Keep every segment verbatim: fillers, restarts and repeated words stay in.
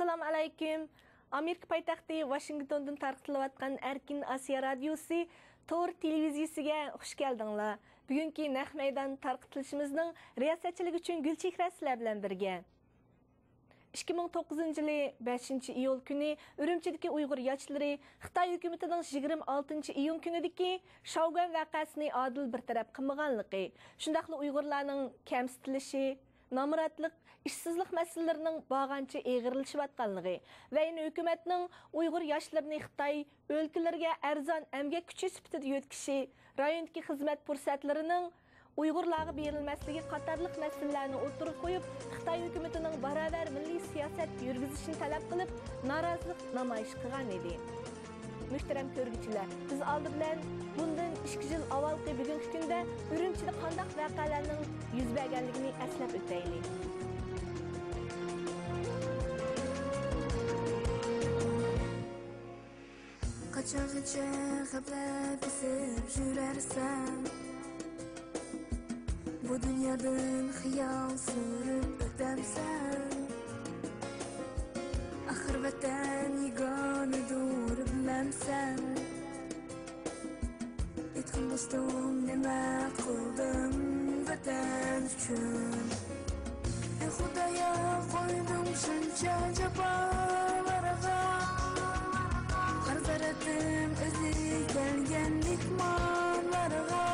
ئەسسالامۇ ئەلەيكۇم. ئامېرىكا پايتەختى ۋاشىنگتوندىن تارقىتىلىۋاتقان ئەركىن ئاسىيا رادىيوسى تور تېلېۋىزىيىسىگە خۇش كەلدىڭلار. بۈگۈنكى نەق مەيدان تارقىتىلىشىمىزنىڭ رىياسەتچىلىكى ئۈچۈن گۈلچېھرە سىلەر بىلەن بىرگە. ئىككى مىڭ توققۇزىنچى يىلى بەشىنچى ئىيۇل كۈنى ئۈرۈمچىدىكى ئۇيغۇر ياشلىرى خىتاي ھۆكۈمىتىنىڭ يىگىرمە ئالتىنچى ئىيۇن كۈنىدىكى شاۋگۈەن ۋەقەسىنى ئادىل بىر تەرەپ قىلمىغانلىقى، شۇنداقلا ئۇيغۇرلارنىڭ كەمسىتىلىشى، نامراتلىق، ئىشسىزلىق مەسىلىلىرىنىڭ بارغانچە ئېغىرلىشىۋاتقانلىقى ۋە يەنە ھۆكۈمەتنىڭ ئۇيغۇر ياشلىرىنى خىتاي ئۆلكىلىرىگە ئەرزان ئەمگەك كۈچى سۈپىتىدە يۆتكىشى، رايوندىكى خىزمەت پۇرسەتلىرىنىڭ ئۇيغۇرلارغا بېرىلمەسلىكى قاتارلىق مەسىلىلەرنى ئوتتۇرىغا قويۇپ، خىتاي ھۆكۈمىتىنىڭ باراۋەر مىللىي سىياسەت يۈرگۈزۈشىنى تەلەپ قىلىپ، نارازىلىق نامايىشى قىلغان ئىدى. مۆھتەرەم كۆرگۈچىلەر، بىز ئالدى بىلەن بۇندىن ئىككى يىل ئاۋۋالقى بۈگۈنكى كۈندە ئۈرۈمچىدە قانداق ۋەقەلەرنىڭ يۈز بەرگەنلىكىنى ئەسلەپ ئۆتەيلى. قاچانغىچە خەپلەر بېسىپ يۈرەرسەن؟ بۇ دۇنيادىن خىيال سۈرۈپ ئۆتەمسەن؟ ئاخىر ۋەتەن يېگانىدۇر، بىلەمسەن؟ ئېيتقىن دوستۇم، نېمە قىلدىڭ ۋەتەن ئۈچۈن؟ ئى خۇدايا، قويدۇڭ شۇنچە جاپالارغا، ھەر زەررىتىم ئۆزى كەلگەن مېھمانلارغا.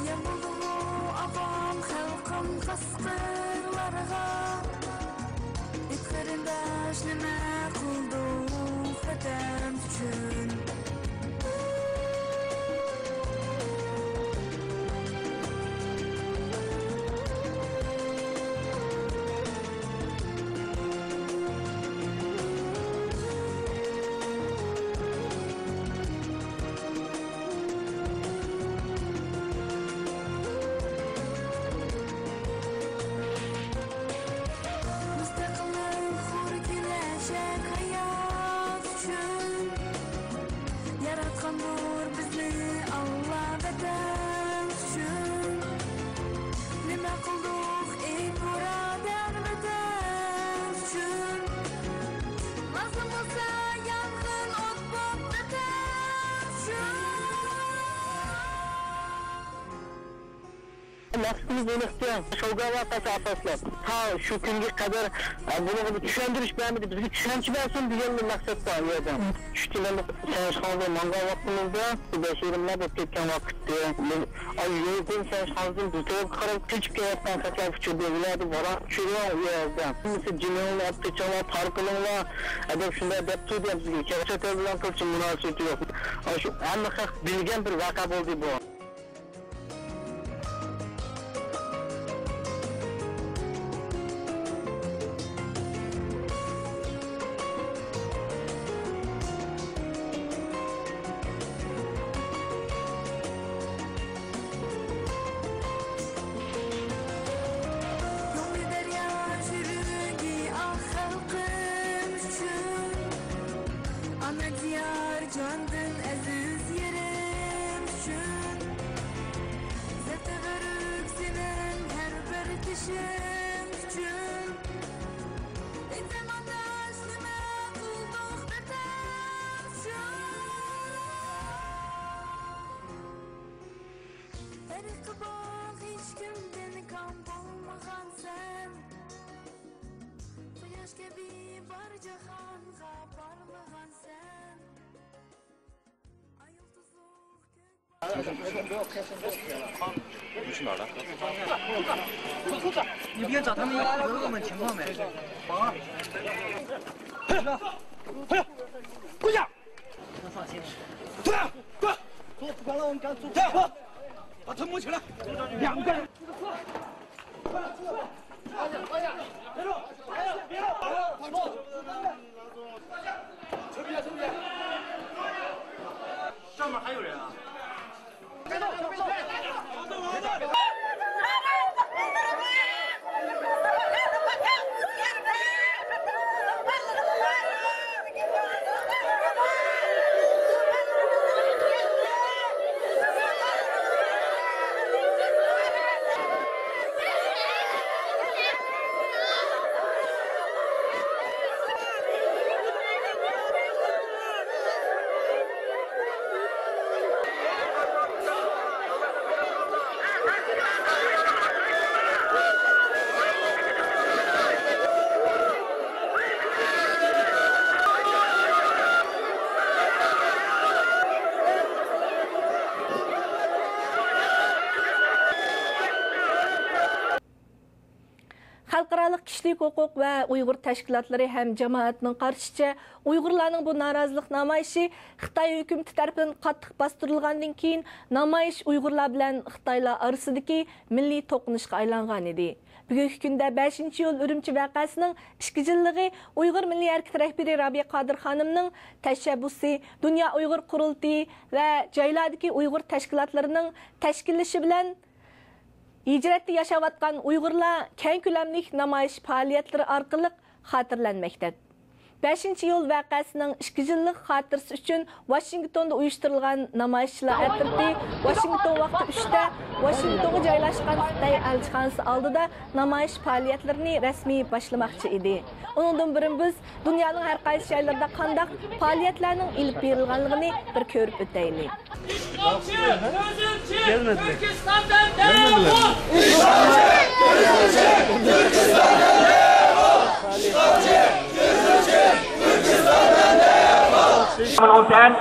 يار بولدىغۇ ئاپام، خەلقىم قەسقىرلارغا. ئېيت قېرىنداش، نېمە قىلدۇق ۋەتەن ئۈچۈن؟ مۇستەقىللىق، ھۇر كېلەچەك ھايات ئۈچۈن، ياراتقاندۇر بىزنى ئاللا ۋەتەن ئۈچۈن. نېمە قىلدۇق ئى بۇرادەر ۋەتەن ئۈچۈن؟ لازىم بولسا يانغىن ئوت بوپ ۋەتەن ئۈچۈن. مەقسىتىمىز ئېنىقتى. شوگا ۋەقەسى ئاساسلىق. تا شۇ كۈنگە قەدەر، ئە، بۇنىڭغا بىر چۈشەندۈرۈش بەرمىدى. بىزگە چۈشەنچە بەرسۇن دېگەنلا مەقسەت بار ئۇ يەردە. چۈشتە مەن سەنشخاۋزدا ماڭغان ۋاقتىمىزدا بەش يېرىملەر بولۇپ كەتكەن ۋاقىتتى. بىز، ئاي، يولدىن سەنشخاۋزدىن بۇ تورغا قاراپ قېچىپ كېلىۋاتقان خەتلەر ئۇچۇردى. ئۇلاردا ۋاراق چۈشۈرۈڭ ئۇ يەردە. ھەممىسى جېنىڭلارنى ئېلىپ قېچىڭلار، تارقىلىڭلار، ئەدەپ شۇنداق دەپ تۇردى بىزگە. چەت ئەل بىلەن قىلچە مۇناسىۋىتى يوق. ئاشۇ ھەممە خەق بىلگەن بىر ۋەقە بولدى بۇ. كۆڭلى دەريا، يۈرىكى ئاق خەلقىم ئۈچۈن. ئانا دىيار جاندىن ئەزىز يېرىم ئۈچۈن، زەردە بەرۈك سېنىڭ ھەر بىر تېشىڭ ئۈچۈن. ئېيتىمەن ئاداش، نېمە قىلدۇق ۋەتەن ئۈچۈن؟ تارىخقا باق، ھېچكىمدىن كەم بولمىغانسەن. قۇياش كەبى بار جاھانغا پارلىغانسەن. ئاي يۇلتۇزلۇق كۆك 你别找他们要，我们情况没。 把他摸起来，两个人。上面还有人啊！ كىشىلىك ھوقۇق ۋە ئۇيغۇر تەشكىلاتلىرى ھەم جامائەتنىڭ قارىشىچە، ئۇيغۇرلارنىڭ بۇ نارازىلىق نامايىشى خىتاي ھۆكۈمىتى تەرىپىدىن قاتتىق باستۇرۇلغاندىن كېيىن، نامايىش ئۇيغۇرلار بىلەن خىتايلار ئارىسىدىكى مىللىي توقۇنۇشقا ئايلانغانىدى. بۈگۈنكى كۈندە بەشىنچى ئىيۇل ئۈرۈمچى ۋەقەسىنىڭ ئىككى يىللىقى ئۇيغۇر مىللىي ھەرىكىتى رەھبىرى رابىيە قادىر خانىمنىڭ تەشەببۇسى، دۇنيا ئۇيغۇر قۇرۇلتىيى ۋە جايلاردىكى ئۇيغۇر تەشكىلاتلىرىنىڭ تەشكىللىشى بىلەن ھىجرەتتە ياشاۋاتقان ئۇيغۇرلار كەڭ كۆلەملىك نامايىش پائالىيەتلىرى ئارقىلىق خاتىرىلەنمەكتە. بەشىنچى ئىيۇل ۋەقەسىنىڭ ئىككى يىللىق خاتىرىسى ئۈچۈن ۋاشىنگتوندا ئۇيۇشتۇرۇلغان نامايىشچىلار ئەترىتى ۋاشىنگتون ۋاقتى ئۈچتە ۋاشىنگتونغا جايلاشقان خىتاي ئەلچىخانىسى ئالدىدا نامايىش پائالىيەتلىرىنى رەسمىي باشلىماقچى ئىدى. ئۇنىڭدىن بۇرۇن بىز دۇنيانىڭ ھەر قايسى جايلىرىدا قانداق پائالىيەتلەرنىڭ ئېلىپ بېرىلغانلىقىنى بىر كۆرۈپ ئۆتەيلى. ئىشغالچى، تۈزۈمچى، تۈركىستاندىن دەۋا! Unten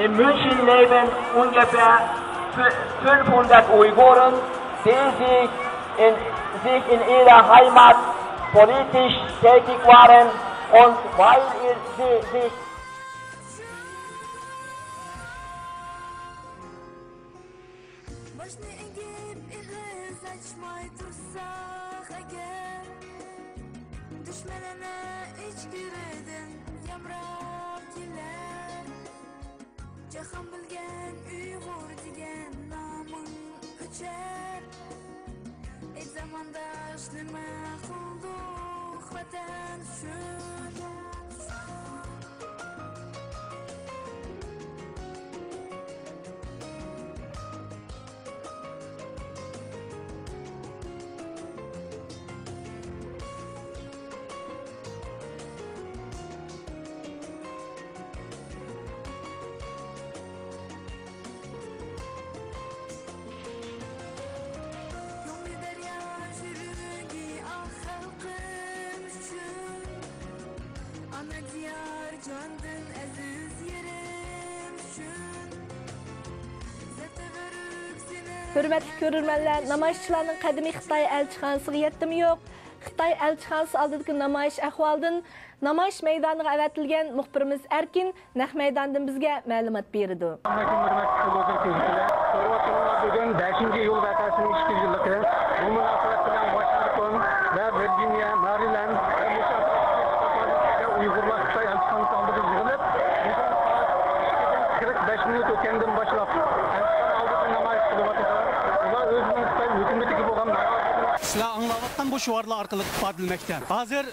in München leben ungefähr fü- fünfhundert Uiguren, die sich in, sich in ihrer Heimat politisch tätig waren und weil sie sich باشنى ئېگىپ ئېغىز ئاچماي تۇرساق ئەگەر، دۈشمەنلەرنىڭ ئىچكىرىدىن يامراپ كېلەر. جاھان بىلگەن ئۇيغۇر دېگەن نامىڭ ئۆچەر. ئەي زامانداش، نېمە قىلدۇق ۋەتەن ئۈچۈن؟ ھۆرمەتلىك كۆرۈرمەنلەر، نامايىشچىلارنىڭ قەدىمى خىتاي ئەلچىخانىسىغا يەتتىمۇ يوق، خىتاي ئەلچىخانىسى ئالدىدىكى نامايىش ئەھۋالىدىن نامايىش مەيدانىغا ئەۋەتىلگەن مۇخبىرىمىز ئەركىن نەق مەيداندىن بىزگە مەلۇمات بېرىدۇ. بۈگۈن بەشىنچى ئىيۇل ۋەقەسىنىڭ ئىككى يىللىقى. بۇ مۇناسىۋەت بىلەن ۋاشىنگتون ۋە ۋىرجىنىيە، مارىلەند ۋە مۇشۇ ئۇيغۇرلار خىتاي ئەلچىخانىسى ئالدىدا يىغىلىپ، بۈگۈن سائەت ئىككىدىن قىرىق بەش مىنۇت ئۆتكەندىن باشلاپ ئەلچىخانا ئالدىدا نامايىش قىلىۋاتىدۇ. ئۇلار ئۆزىنىڭ خىتاي ھۆكۈمىتىگە بولغان نارازىلىقىنى سىلەر ئاڭلاۋاتقان بۇ شوئارلار ئارقىلىق ئىپادىلىمەكتە. ھازىر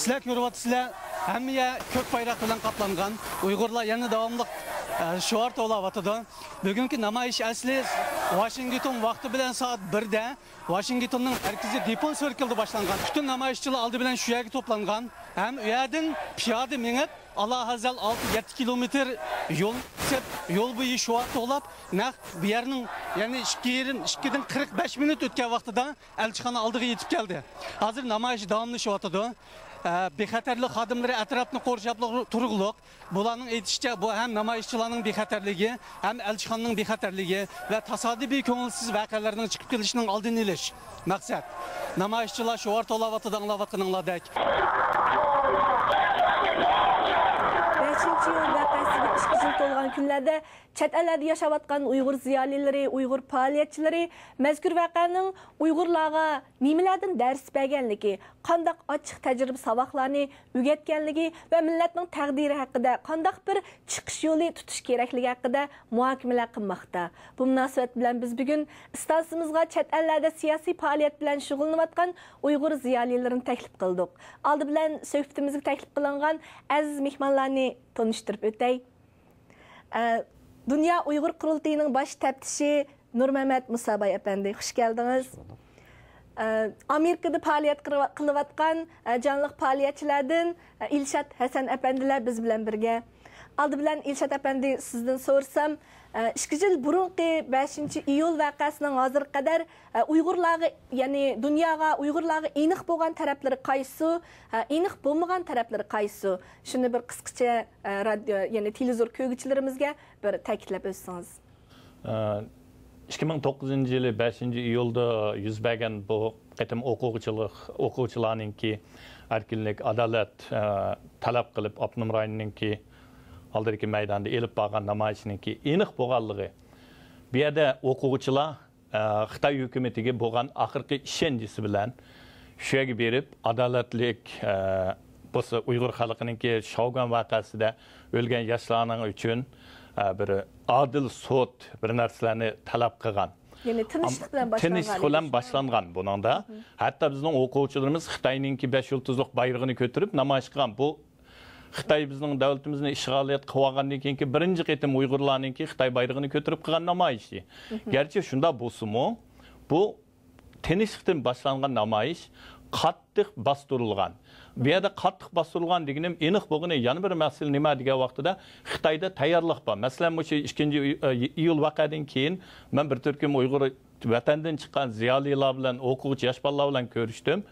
سىلەر كۆرۈۋاتىسىلەر، ھەممە يەر كۆك بايراق بىلەن قاپلانغان. ئۇيغۇرلار يەنە داۋاملىق، ئە، شوئار توۋلاۋاتىدۇ. بۈگۈنكى نامايىش ئەسلى ۋاشىنگتون ۋاقتى بىلەن سائەت بىردە ۋاشىنگتوننىڭ مەركىزى دىپون سىركلدا باشلانغان. پۈتۈن نامايىشچىلار ئالدى بىلەن شۇ يەرگە توپلانغان ھەم ئۇ يەردىن پىيادە مېڭىپ، ئالاھازەل ئالتە يەتتە كىلومېتىر يول كېسىپ، يول بويى شوئار توۋلاپ، نەق بۇ يەرنىڭ، يەنى ئىككى يېرىم، ئىككىدىن قىرىق بەش مىنۇت ئۆتكەن ۋاقتىدا ئەلچىخانا ئالدىغا يېتىپ كەلدى. ھازىر نامايىش داۋاملىشىۋاتىدۇ. ئە، بىخەتەرلىك خادىملىرى ئەتراپنى قورشاپ تۇرۇقلۇق. بۇلارنىڭ ئېيتىشىچە، بۇ ھەم نامايىشچىلارنىڭ بىخەتەرلىكى، ھەم ئەلچىخانىنىڭ بىخەتەرلىكى ۋە تاسادىپىي كۆڭۈلسىز ۋەقەلەرنىڭ چىقىپ كېلىشىنىڭ ئالدىنى ئېلىش مەقسەت. نامايىشچىلار شوئار توۋلاۋاتىدۇ، ئاڭلاۋاتقىنىڭلاردەك. بەشىنچى ئىيۇل ۋەقەسىگە ئىككى يىل تولغان كۈنلەردە چەت ئەللەردە ياشاۋاتقان ئۇيغۇر زىيالىيلىرى، ئۇيغۇر پائالىيەتچىلىرى مەزكۇر ۋەقەنىڭ ئۇيغۇرلارغا نېمىلەردىن دەرس بەرگەنلىكى، قانداق ئاچچىق تەجرىبە ساۋاقلارنى ئۆگەتكەنلىكى ۋە مىللەتنىڭ تەقدىرى ھەققىدە قانداق بىر چىقىش يولى تۇتۇش كېرەكلىكى ھەققىدە مۇھاكىمىلەر قىلماقتا. بۇ مۇناسىۋەت بىلەن بىز بۈگۈن ئىستانسىمىزغا چەت ئەللەردە سىياسىي پائالىيەت بىلەن شۇغۇللىنىۋاتقان ئۇيغۇر زىيالىيلىرىنى تەكلىپ قىلدۇق. ئالدى بىلەن سۆھبىتىمىزگە تەكلىپ قىلىنغان ئەزىز مېھمانلارنى تونۇشتۇرۇپ ئۆتەي. ئە، دۇنيا ئۇيغۇر قۇرۇلتىيىنىڭ باش تەپتىشى نۇرمەمەت مۇساباي ئەپەندى، خۇش كەلدىڭىز. ئە، ئامېرىكىدا پائالىيەت قىلىۋا-، قىلىۋاتقان، ئە، جانلىق پائالىيەتچىلەردىن، ئە، ئىلشات ھەسەن ئەپەندىلەر بىز بىلەن بىرگە. ئالدى بىلەن ئىلشات ئەپەندى، سىزدىن سورىسام، ئە، ئىككى يىل بۇرۇنقى بەشىنچى ئىيۇل ۋەقەسىنىڭ ھازىرغا قەدەر، ئە، ئۇيغۇرلارغا، يەنى دۇنياغا، ئۇيغۇرلارغا ئېنىق بولغان تەرەپلىرى قايسىسى، ئە، ئېنىق بولمىغان تەرەپلىرى قايسىسى؟ شۇنى بىر قىسقىچە، ئە، رادىيو، يەنى تېلېۋىزور كۆرگۈچىلىرىمىزگە بىر تەكىتلەپ ئۆتسىڭىز. ئە، ئىككى مىڭ توققۇزىنچى يىلى بەشىنچى ئىيۇلدا يۈز بەرگەن بۇ قېتىم ئوقۇغۇچىلىق، ئوقۇغۇچىلارنىڭكى ئەركىنلىك، ئادالەت، ئە، تەلەپ قىلىپ، ئاپتونوم رايوننىڭكى ئالدىدىكى مەيداندا ئېلىپ بارغان نامايىشنىڭكى ئېنىق بولغانلىقى، بۇ يەردە ئوقۇغۇچىلار، ئە، خىتاي ھۆكۈمىتىگە بولغان ئاخىرقى ئىشەنچىسى بىلەن شۇ يەرگە بېرىپ، ئادالەتلىك، ئە، بولسا ئۇيغۇر خەلقىنىڭكى شاۋگۈەن ۋەقەسىدە ئۆلگەن ياشلارنىڭ ئۈچۈن، ئە، بىر ئادىل سوت، بىر نەرسىلەرنى تەلەپ قىلغان. يەنى تىنچلىق بىلەن باشلانغان تىنچلىق بىلەن باشلانغان بۇنىڭدا. ھەتتا بىزنىڭ ئوقۇغۇچىلىرىمىز خىتاينىڭكى بەش يۇلتۇزلۇق بايرىقىنى كۆتۈرۈپ نامايىش قىلغان. بۇ خىتاي بىزنىڭ دۆلىتىمىزنى ئىشغالىيەت قىلىۋالغاندىن كېيىنكى بىرىنچى قېتىم ئۇيغۇرلارنىڭكى خىتاي بايرىقىنى كۆتۈرۈپ قىلغان نامايىشى. گەرچە شۇنداق بولسىمۇ، بۇ تىنچلىقتىن باشلانغان نامايىش قاتتىق باستۇرۇلغان. بۇ يەردە قاتتىق باستۇرۇلغان دېگىنىم ئېنىق بولغىنى يەنە بىر مەسىلە نېمە دېگەن ۋاقتىدا خىتايدا تەييارلىق بار. مەسىلەن، مۇشۇ ئىككىنچى ئىي-، ئىيۇل ۋەقەدىن كېيىن مەن بىر تۈركۈم ئۇيغۇر ۋەتەندىن چىققان زىيالىيلار بىلەن، ئوقۇغۇچى ياش بالىلار بىلەن كۆرۈشتۈم.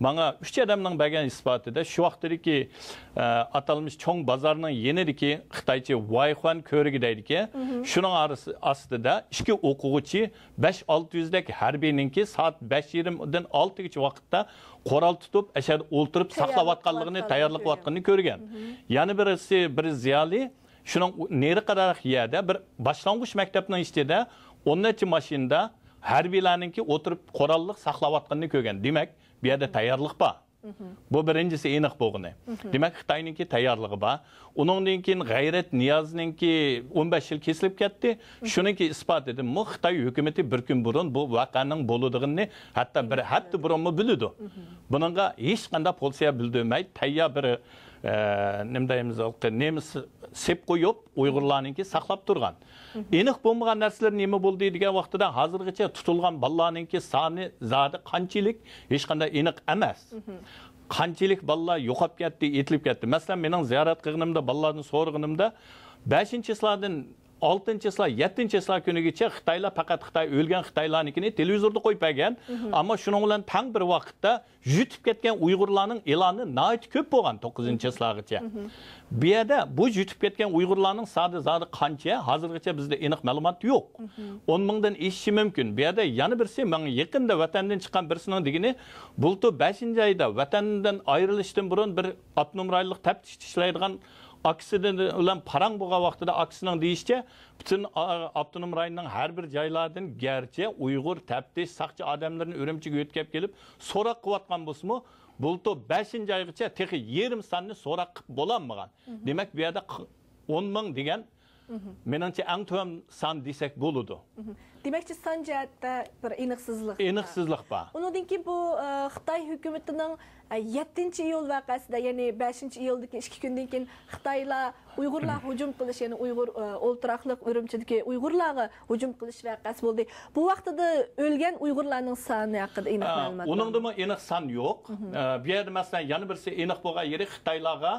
ماڭا ئۈچ ئادەمنىڭ بەرگەن ئىسپاتىدا شۇ ۋاقىتتىكى، ئە، ئاتالمىش چوڭ بازارنىڭ يېنىدىكى خىتايچە ۋايخۇەن كۆۋرۈكى دەيدىكەن. شۇنىڭ ئارىسى، ئاستىدا ئىككى ئوقۇغۇچى، بەش ئالتە يۈزدەك ھەربىينىڭكى سائەت بەش يېرىمدىن ئالتىگىچە ۋاقىتتا قورال تۇتۇپ، ئەشەدە ئولتۇرۇپ ساقلاۋاتقانلىقىنى، تەييارلىق قىلىۋاتقىنىنى كۆرگەن. يەنە بىرسى، بىر زىيالىي، شۇنىڭ ئۇ-، نېرى قارىراق يەردە بىر باشلانغۇچ مەكتەپنىڭ ئىچىدە ئون نەچچە ماشىنىدا ھەربىيلەرنىڭكى ئولتۇرۇپ قوراللىق ساقلاۋاتقىنىنى كۆرگەن. دېمەك، بۇ يەردە تەييارلىق بار. بۇ بىرىنچىسى ئېنىق بولغىنى. دېمەك، خىتاينىڭكى تەييارلىقى بار. ئۇنىڭدىن كېيىن غەيرەت نىيازنىڭكى ئون بەش يىل كېسىلىپ كەتتى. شۇنىڭكى ئىسپاتىدىمۇ خىتاي ھۆكۈمىتى بىر كۈن بۇرۇن بۇ ۋەقەنىڭ بولىدىغىنىنى، ھەتتا بىر ھەپتە بۇرۇنمۇ بىلىدۇ. بۇنىڭغا ھېچقانداق پولىسىيە بىلدۈرمەي، تەييار بىر، ئە، نېمە دەيمىز، نېمە سېپ قويۇپ، ئۇيغۇرلارنىڭكى ساقلاپ تۇرغان. ئېنىق بولمىغان نەرسىلەر نېمە بولدى دېگەن ۋاقتىدا، ھازىرغىچە تۇتۇلغان بالىلارنىڭكى سانى زادى قانچىلىك، ھېچقانداق ئېنىق ئەمەس. قانچىلىك بالىلار يوقاپ كەتتى، ئېتىلىپ كەتتى. مەسىلەن، مېنىڭ زىيارەت قىلغىنىمدا، بالىلاردىن سورىغىنىمدا، بەشىنچى چىسلادىن ئالتىنچى چىسلا، يەتتىنچى چىسلا كۈنىگىچە خىتايلار، پەقەت خىتاي ئۆلگەن خىتايلارنىڭكىنى تېلېۋىزوردا قويۇپ بەرگەن. ئەمما شۇنىڭ بىلەن تەڭ بىر ۋاقىتتا يۈتۈپ كەتكەن ئۇيغۇرلارنىڭ ئېلانى ناھايىتى كۆپ بولغان، توققۇزىنچى چىسلاغىچە. بۇ يەردە بۇ يۈتۈپ كەتكەن ئۇيغۇرلارنىڭ سانى زادى قانچە، ھازىرغىچە بىزدە ئېنىق مەلۇمات يوق. ئون مىڭدىن ئېشىشى مۇمكىن. بۇ يەردە يەنە بىرسى، ماڭا يېقىندا ۋەتەندىن چىققان بىرسىنىڭ دېگىنى، بۇلتۇر بەشىنچى ئايدا ۋەتەندىن ئايرىلىشتىن بۇرۇن بىر ئاپتونوم رايونلۇق تەپتىشتە ئىشلەيدىغان ئاكىسى بىلەن پاراڭ بولغان ۋاقتىدا ئاكىسىنىڭ دېيىشىچە، پۈتۈن ئا-، ئاپتونوم رايوننىڭ ھەر بىر جايلاردىن گەرچە ئۇيغۇر تەپتىش ساقچى ئادەملىرىنى ئۈرۈمچىگە يۆتكەپ كېلىپ سوراق قىلىۋاتقان بولسىمۇ، بۇلتۇر بەشىنچى ئايغىچە تېخى يېرىم ساننى سوراق قىلىپ بولالمىغان. دېمەك، بۇ يەردە ق-، ئون مىڭ دېگەن، مېنىڭچە، ئەڭ تۆۋەن سان دېسەك بولىدۇ. دېمەكچى، سان جەھەتتە بىر ئېنىقسىزلىق. ئېنىقسىزلىق بار. ئۇنىڭدىن كېيىن بۇ، ئە، خىتاي ھۆكۈمىتىنىڭ، ئە، يەتتىنچى ئىيۇل ۋەقەسىدە، يەنى بەشىنچى ئىيۇلدىكى ئىككى كۈندىن كېيىن خىتايلار ئۇيغۇرلار ھۇجۇم قىلىش، يەنى ئۇيغۇر، ئە، ئولتۇراقلىق ئۈرۈمچىدىكى ئۇيغۇرلارغا ھۇجۇم قىلىش ۋەقەسى بولدى. بۇ ۋاقتىدا ئۆلگەن ئۇيغۇرلارنىڭ سانى ھەققىدە ئېنىق ئە، مەلۇمات بارمۇ؟ ئۇنىڭدىمۇ ئېنىق سان يوق. ئە، بۇ يەردە، مەسىلەن، يەنە بىرسى ئېنىق بولغان يېرى خىتايلارغا،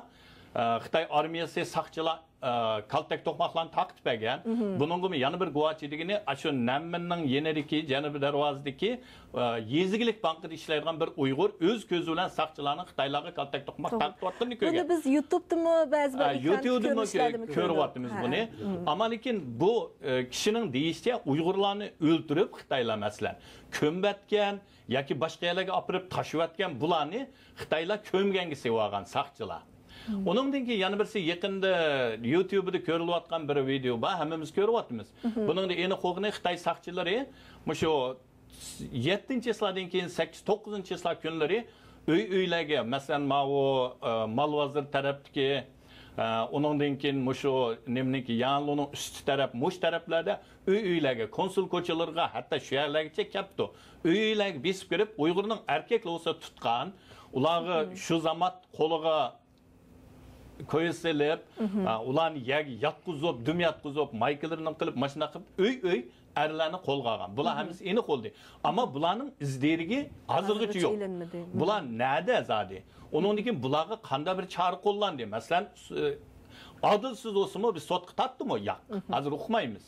ئە، خىتاي ئارمىيەسى ساقچىلار ئە، كالتەك توقماقلارنى تارقىتىپ بەرگەن. بۇنىڭغىمۇ يەنە بىر گۇۋاھچى دېگىنى، ئاشۇ نەنمىننىڭ يېنىدىكى، جەنۇبىي دەرۋازىدىكى، ئە، يېزا ئىگىلىك بانكىدا ئىشلەيدىغان بىر ئۇيغۇر ئۆز كۆزى بىلەن ساقچىلارنىڭ خىتايلارغا كالتەك توقماق تارقىتىۋاتقىنىنى كۆرگەن. بۇنى بىز يۇتۇبتىمۇ بەزى بىر ئە، ئېكراندا يۇتۇبتىمۇ كۆرۈنۈشلەردىمۇ كۆ-، كۆرۈۋاتىمىز بۇنى. ئەمما لېكىن بۇ، ئە، كىشىنىڭ دېيىشىچە، ئۇيغۇرلارنى ئۆلتۈرۈپ، خىتايلار، مەسىلەن، كۆمۈۋەتكەن ياكى باشقا يەرلەرگە ئاپىرىپ تاشلىۋەتكەن بۇلارنى خىتايلار كۆمگەنگە سېلىۋالغان ساقچىلار. ئۇنىڭدىن كېيىن يەنە بىرسى، يېقىندا يۇتيۇبىدا كۆرۈلۈۋاتقان بىر ۋىدېو بار، ھەممىمىز كۆرۈۋاتىمىز. بۇنىڭدا ئېنىق بولغىنى، خىتاي ساقچىلىرى مۇشۇ يەتتىنچى چىسلادىن كېيىن سەككىز، توققۇزىنچى چىسلا كۈنلىرى ئۆي-ئۆيلەرگە، مەسىلەن، ماۋۇ، ئە، مال بازىرى تەرەپتىكى، ئە، ئۇنىڭدىن كېيىن مۇشۇ نېمىنىڭكى، يانلۇنىڭ ئۈستى تەرەپ، مۇشۇ تەرەپلەردە ئۆي-ئۆيلەرگە، كونسۇل كوچىلىرىغا، ھەتتا شۇ يەرلەرگىچە كەپتۇ. ئۆي-ئۆيلەرگە بېسىپ كىرىپ، ئۇيغۇرنىڭ ئەركەكلىرى بولسا تۇتقان، ئۇلارغا شۇ زامات قولىغا كويزا سېلىپ، ئا، ئۇلارنى يەرگە ياتقۇزۇپ، دۈم ياتقۇزۇپ، مايكىلىرىنى قىلىپ، ماشۇنداق قىلىپ، ئۆي-ئۆي ئەرلەرنى قولغا ئالغان. بۇلار ھەممىسى ئېنىق بولدى. ئەمما بۇلارنىڭ ئىز دېرىكى ھازىرغىچە يوق. بۇلار نەدە زادى؟ ئۇنىڭدىن كېيىن بۇلارغا قانداق بىر چارە قوللاندى؟ مەسىلەن، س-، ئادىلسىز بولسىمۇ، بىز سوتقا تارتتىمۇ؟ ياق. ھازىر ئۇقمايمىز.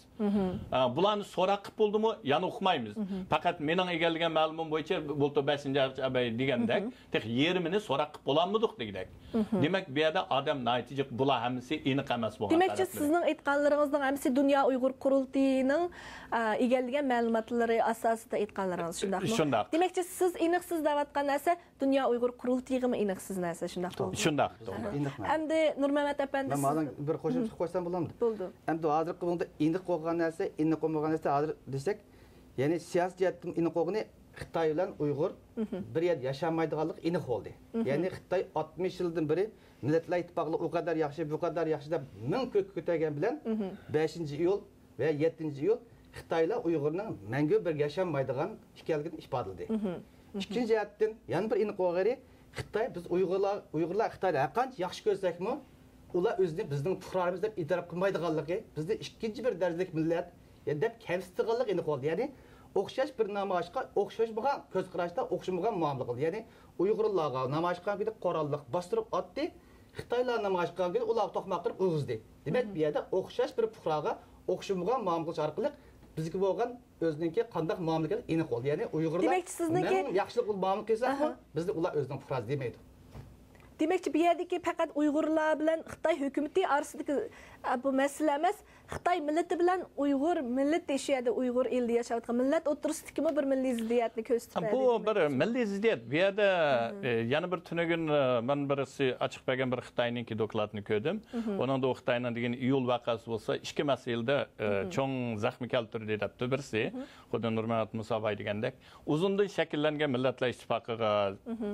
ئا، بۇلارنى سوراق قىلىپ بولدىمۇ؟ يەنە ئۇقمايمىز. پەقەت مېنىڭ ئىگىلىگەن مەلۇماتىم بويىچە، بۇلتۇر بەشىنچى ئايغىچە ئەبەي دېگەندەك، تېخى يېرىمىنى سوراق قىلىپ بولالمىدۇق دېگۈدەك. دېمەك، بۇ يەردە ئادەم ناھايىتى جىق، بۇلار ھەممىسى ئېنىق ئەمەس بولغان دېمەكچى، تەرەپلىرى. سىزنىڭ ئېيتقانلىرىڭىزنىڭ ھەممىسى دۇنيا ئۇيغۇر قۇرۇلتىيىنىڭ، ئا، ئىگىلىگەن مەلۇماتلىرى ئاساسىدا ئېيتقانلىرىڭىز، شۇنداقمۇ؟ شۇنداق. دېمەكچى، سىز ئېنىقسىز دەۋاتقان نەرسە دۇنيا ئۇيغۇر قۇرۇلتىيىغىمۇ ئېنىقسىز نەرسە، شۇنداقمۇ؟ شۇنداق، توغرا. ئېنىق مەن. ئەمدى نۇرمەمەت ئەپەندى، مەن سىز مادام بىر قوشۇمچە قىلىپ قويسام بولامدۇ؟ بولىدۇ. ئەمدى ھازىرقى بۇنىڭدا ئېنىق بولغان نەرسە، ئېنىق بولمىغان نەرسە ھازىر دېسەك، يەنى سىياسىي جەھەتتىن ئېنىق بولغىنى خىتاي بىلەن ئۇيغۇر بىر يەردە ياشالمايدىغانلىقى ئېنىق بولدى. يەنى خىتاي ئاتمىش يىلدىن بېرى مىللەتلەر ئىتتىپاقلىقى ئۇ قەدەر ياخشى، بۇ قەدەر ياخشى دەپ مىڭ كۆككە كۆتەرگەن بىلەن بەشىنچى ئىيۇل ۋە يەتتىنچى ئىيۇل خىتايلار ئۇيغۇرنىڭ مەڭگۈ بىر ياشانمايدىغان ئىكەنلىكىنى ئىپادىلىدى. ئىككىنچى جەھەتتىن، يەنە بىر ئېنىق بولغىنى، خىتاي، بىز ئۇيغۇرلار، ئۇيغۇرلار خىتاينى ھەرقانچە ياخشى كۆرسەكمۇ، ئۇلار ئۆزىنى بىزنىڭ پۇقرامىز دەپ ئېتىراپ قىلمايدىغانلىقى، بىزنى ئىككىنچى بىر دەرىجىلىك مىللەت دەپ كەمسىتىدىغانلىقى ئېنىق بولدى. يەنى ئوخشاش بىر نامايىشقا ئوخشىمىغان كۆز قاراشتا ئوخشىمىغان مۇئامىلە قىلدى. يەنى ئۇيغۇرلارغا نامايىش قىلغان كۈنى قوراللىق باستۇرۇپ ئاتتى، خىتايلار نامايىش قىلغان كۈنى ئۇلارغا توقماق قىلىپ ئۇرغۇزدى. دېمەك، بۇ يەردە ئوخشاش بىر پۇقراغا ئوخشىمىغان مۇئامىلە قىلىش ئارقىلىق بىزگە بولغان ئۆزىنىڭكى قانداق مۇئامىلە قىلىشى ئېنىق بولدى. يەنى ئۇيغۇرلار دېمەكچى، سىزنىڭكى مىڭ ياخشىلىق مۇئامىلە قىلساقمۇ، بىزنى ئۇلار ئۆزىنىڭ پۇقراسى دېمەيدۇ. دېمەكچى، بۇ يەردىكى پەقەت ئۇيغۇرلار بىلەن خىتاي ھۆكۈمىتى ئارىسىدىكى، ئە، بۇ مەسىلە ئەمەس، خىتاي مىللىتى بىلەن ئۇيغۇر مىللىتى، شۇ يەردە ئۇيغۇر ئېلىدە ياشاۋاتقان مىللەت ئوتتۇرىسىدىكىمۇ بىر مىللىي زىددىيەتنى كۆرسىتىپ بۇ بەردى بىر دېمەكچى. مىللىي زىددىيەت. بۇ يەردە، ئە، يەنە بىر تۈنۈگۈن، ئە، مەن بىرسى ئاچىق بەرگەن بىر خىتاينىڭكى دوكلاتىنى كۆردۈم. ئۇنىڭدا ئۇ خىتاينىڭ دېگەن ئىيۇل ۋەقەسى بولسا ئىككى مەسىلىدە، ئە، چوڭ زەخمە كەلتۈردى دەپتۇ بىرسى. خۇددى نۇرمەمەت مۇساباي دېگەندەك. ئۇزۇندىن شەكىللەنگەن مىللەتلەر ئىتتىپاقىغا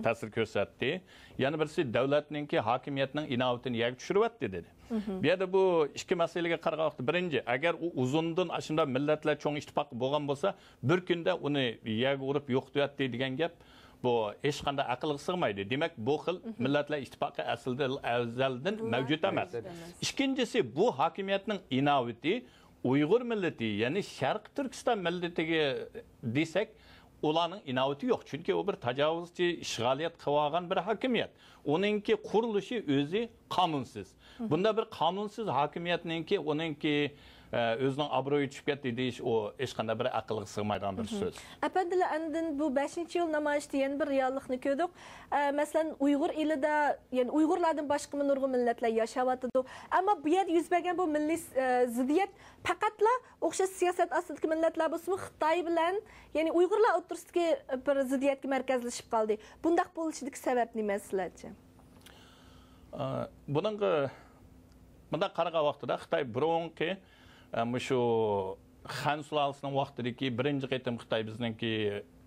تەسىر كۆرسەتتى. يەنە بىرسى دۆلەتنىڭكى ھاكىمىيەتنىڭ ئىناۋىتىنى يەرگە چۈشۈرۈۋەتتى دېدى. بۇ يەردە بۇ ئىككى مەسىلىگە قارىغان ۋاقىتتا، بىرىنچى، ئەگەر ئۇ ئۇزۇندىن ئاشۇنداق مىللەتلەر چوڭ ئىتتىپاق بولغان بولسا، بىر كۈندە ئۇنى يەرگە ئۇرۇپ يوقىتىۋەتتى دېگەن گەپ، بۇ ھېچقانداق ئەقىلگە سىغمايدۇ. دېمەك، بۇ خىل مىللەتلەر ئىتتىپاقى ئەسلىدە ئەزەلدىن مەۋجۇت ئەمەس. مەۋجۇت ئەمەس. ئىككىنچىسى، بۇ ھاكىمىيەتنىڭ ئىناۋىتى ئۇيغۇر مىللىتى، يەنى شەرقىي تۈركىستان مىللىتىگە دېسەك، ئۇلارنىڭ ئىناۋىتى يوق. چۈنكى ئۇ بىر تاجاۋۇزچى، ئىشغالىيەت قىلىۋالغان بىر ھاكىمىيەت. ئۇنىڭكى قۇرۇلۇشى ئۆزى قانۇنسىز. بۇنداق بىر قانۇنسىز ھاكىمىيەتنىڭكى، ئۇنىڭكى، ئە، ئۆزىنىڭ ئابرۇيى چۈشۈپ كەتتى دېيىش، ئۇ ھېچقانداق بىر ئەقىلگە سىغمايدىغان بىر سۆز. ئەپەندىلەر، ئاندىن بۇ بەشىنچى ئىيۇل نامايىشىدا يەنە بىر رېئاللىقنى كۆردۇق. ئە، مەسىلەن، ئۇيغۇر ئېلىدا، يەنى ئۇيغۇرلاردىن باشقىمۇ نۇرغۇن مىللەتلەر ياشاۋاتىدۇ. ئەمما بۇ يەردە يۈز بەرگەن بۇ مىللىي، ئە، زىددىيەت پەقەتلا ئوخشاش سىياسەت ئاستىدىكى مىللەتلەر بولسىمۇ، خىتاي بىلەن، يەنى ئۇيغۇرلار ئوتتۇرىسىدىكى بىر زىددىيەتكە مەركەزلىشىپ قالدى. بۇنداق بولۇشىدىكى سەۋەب نېمە سىلەرچە؟ ئا، بۇنىڭغا مۇنداق قارىغان ۋاقتىدا خىتاي بۇرۇنقى، ئە، مۇشۇ خەن سۇلالىسىنىڭ ۋاقتىدىكى بىرىنچى قېتىم خىتاي بىزنىڭكى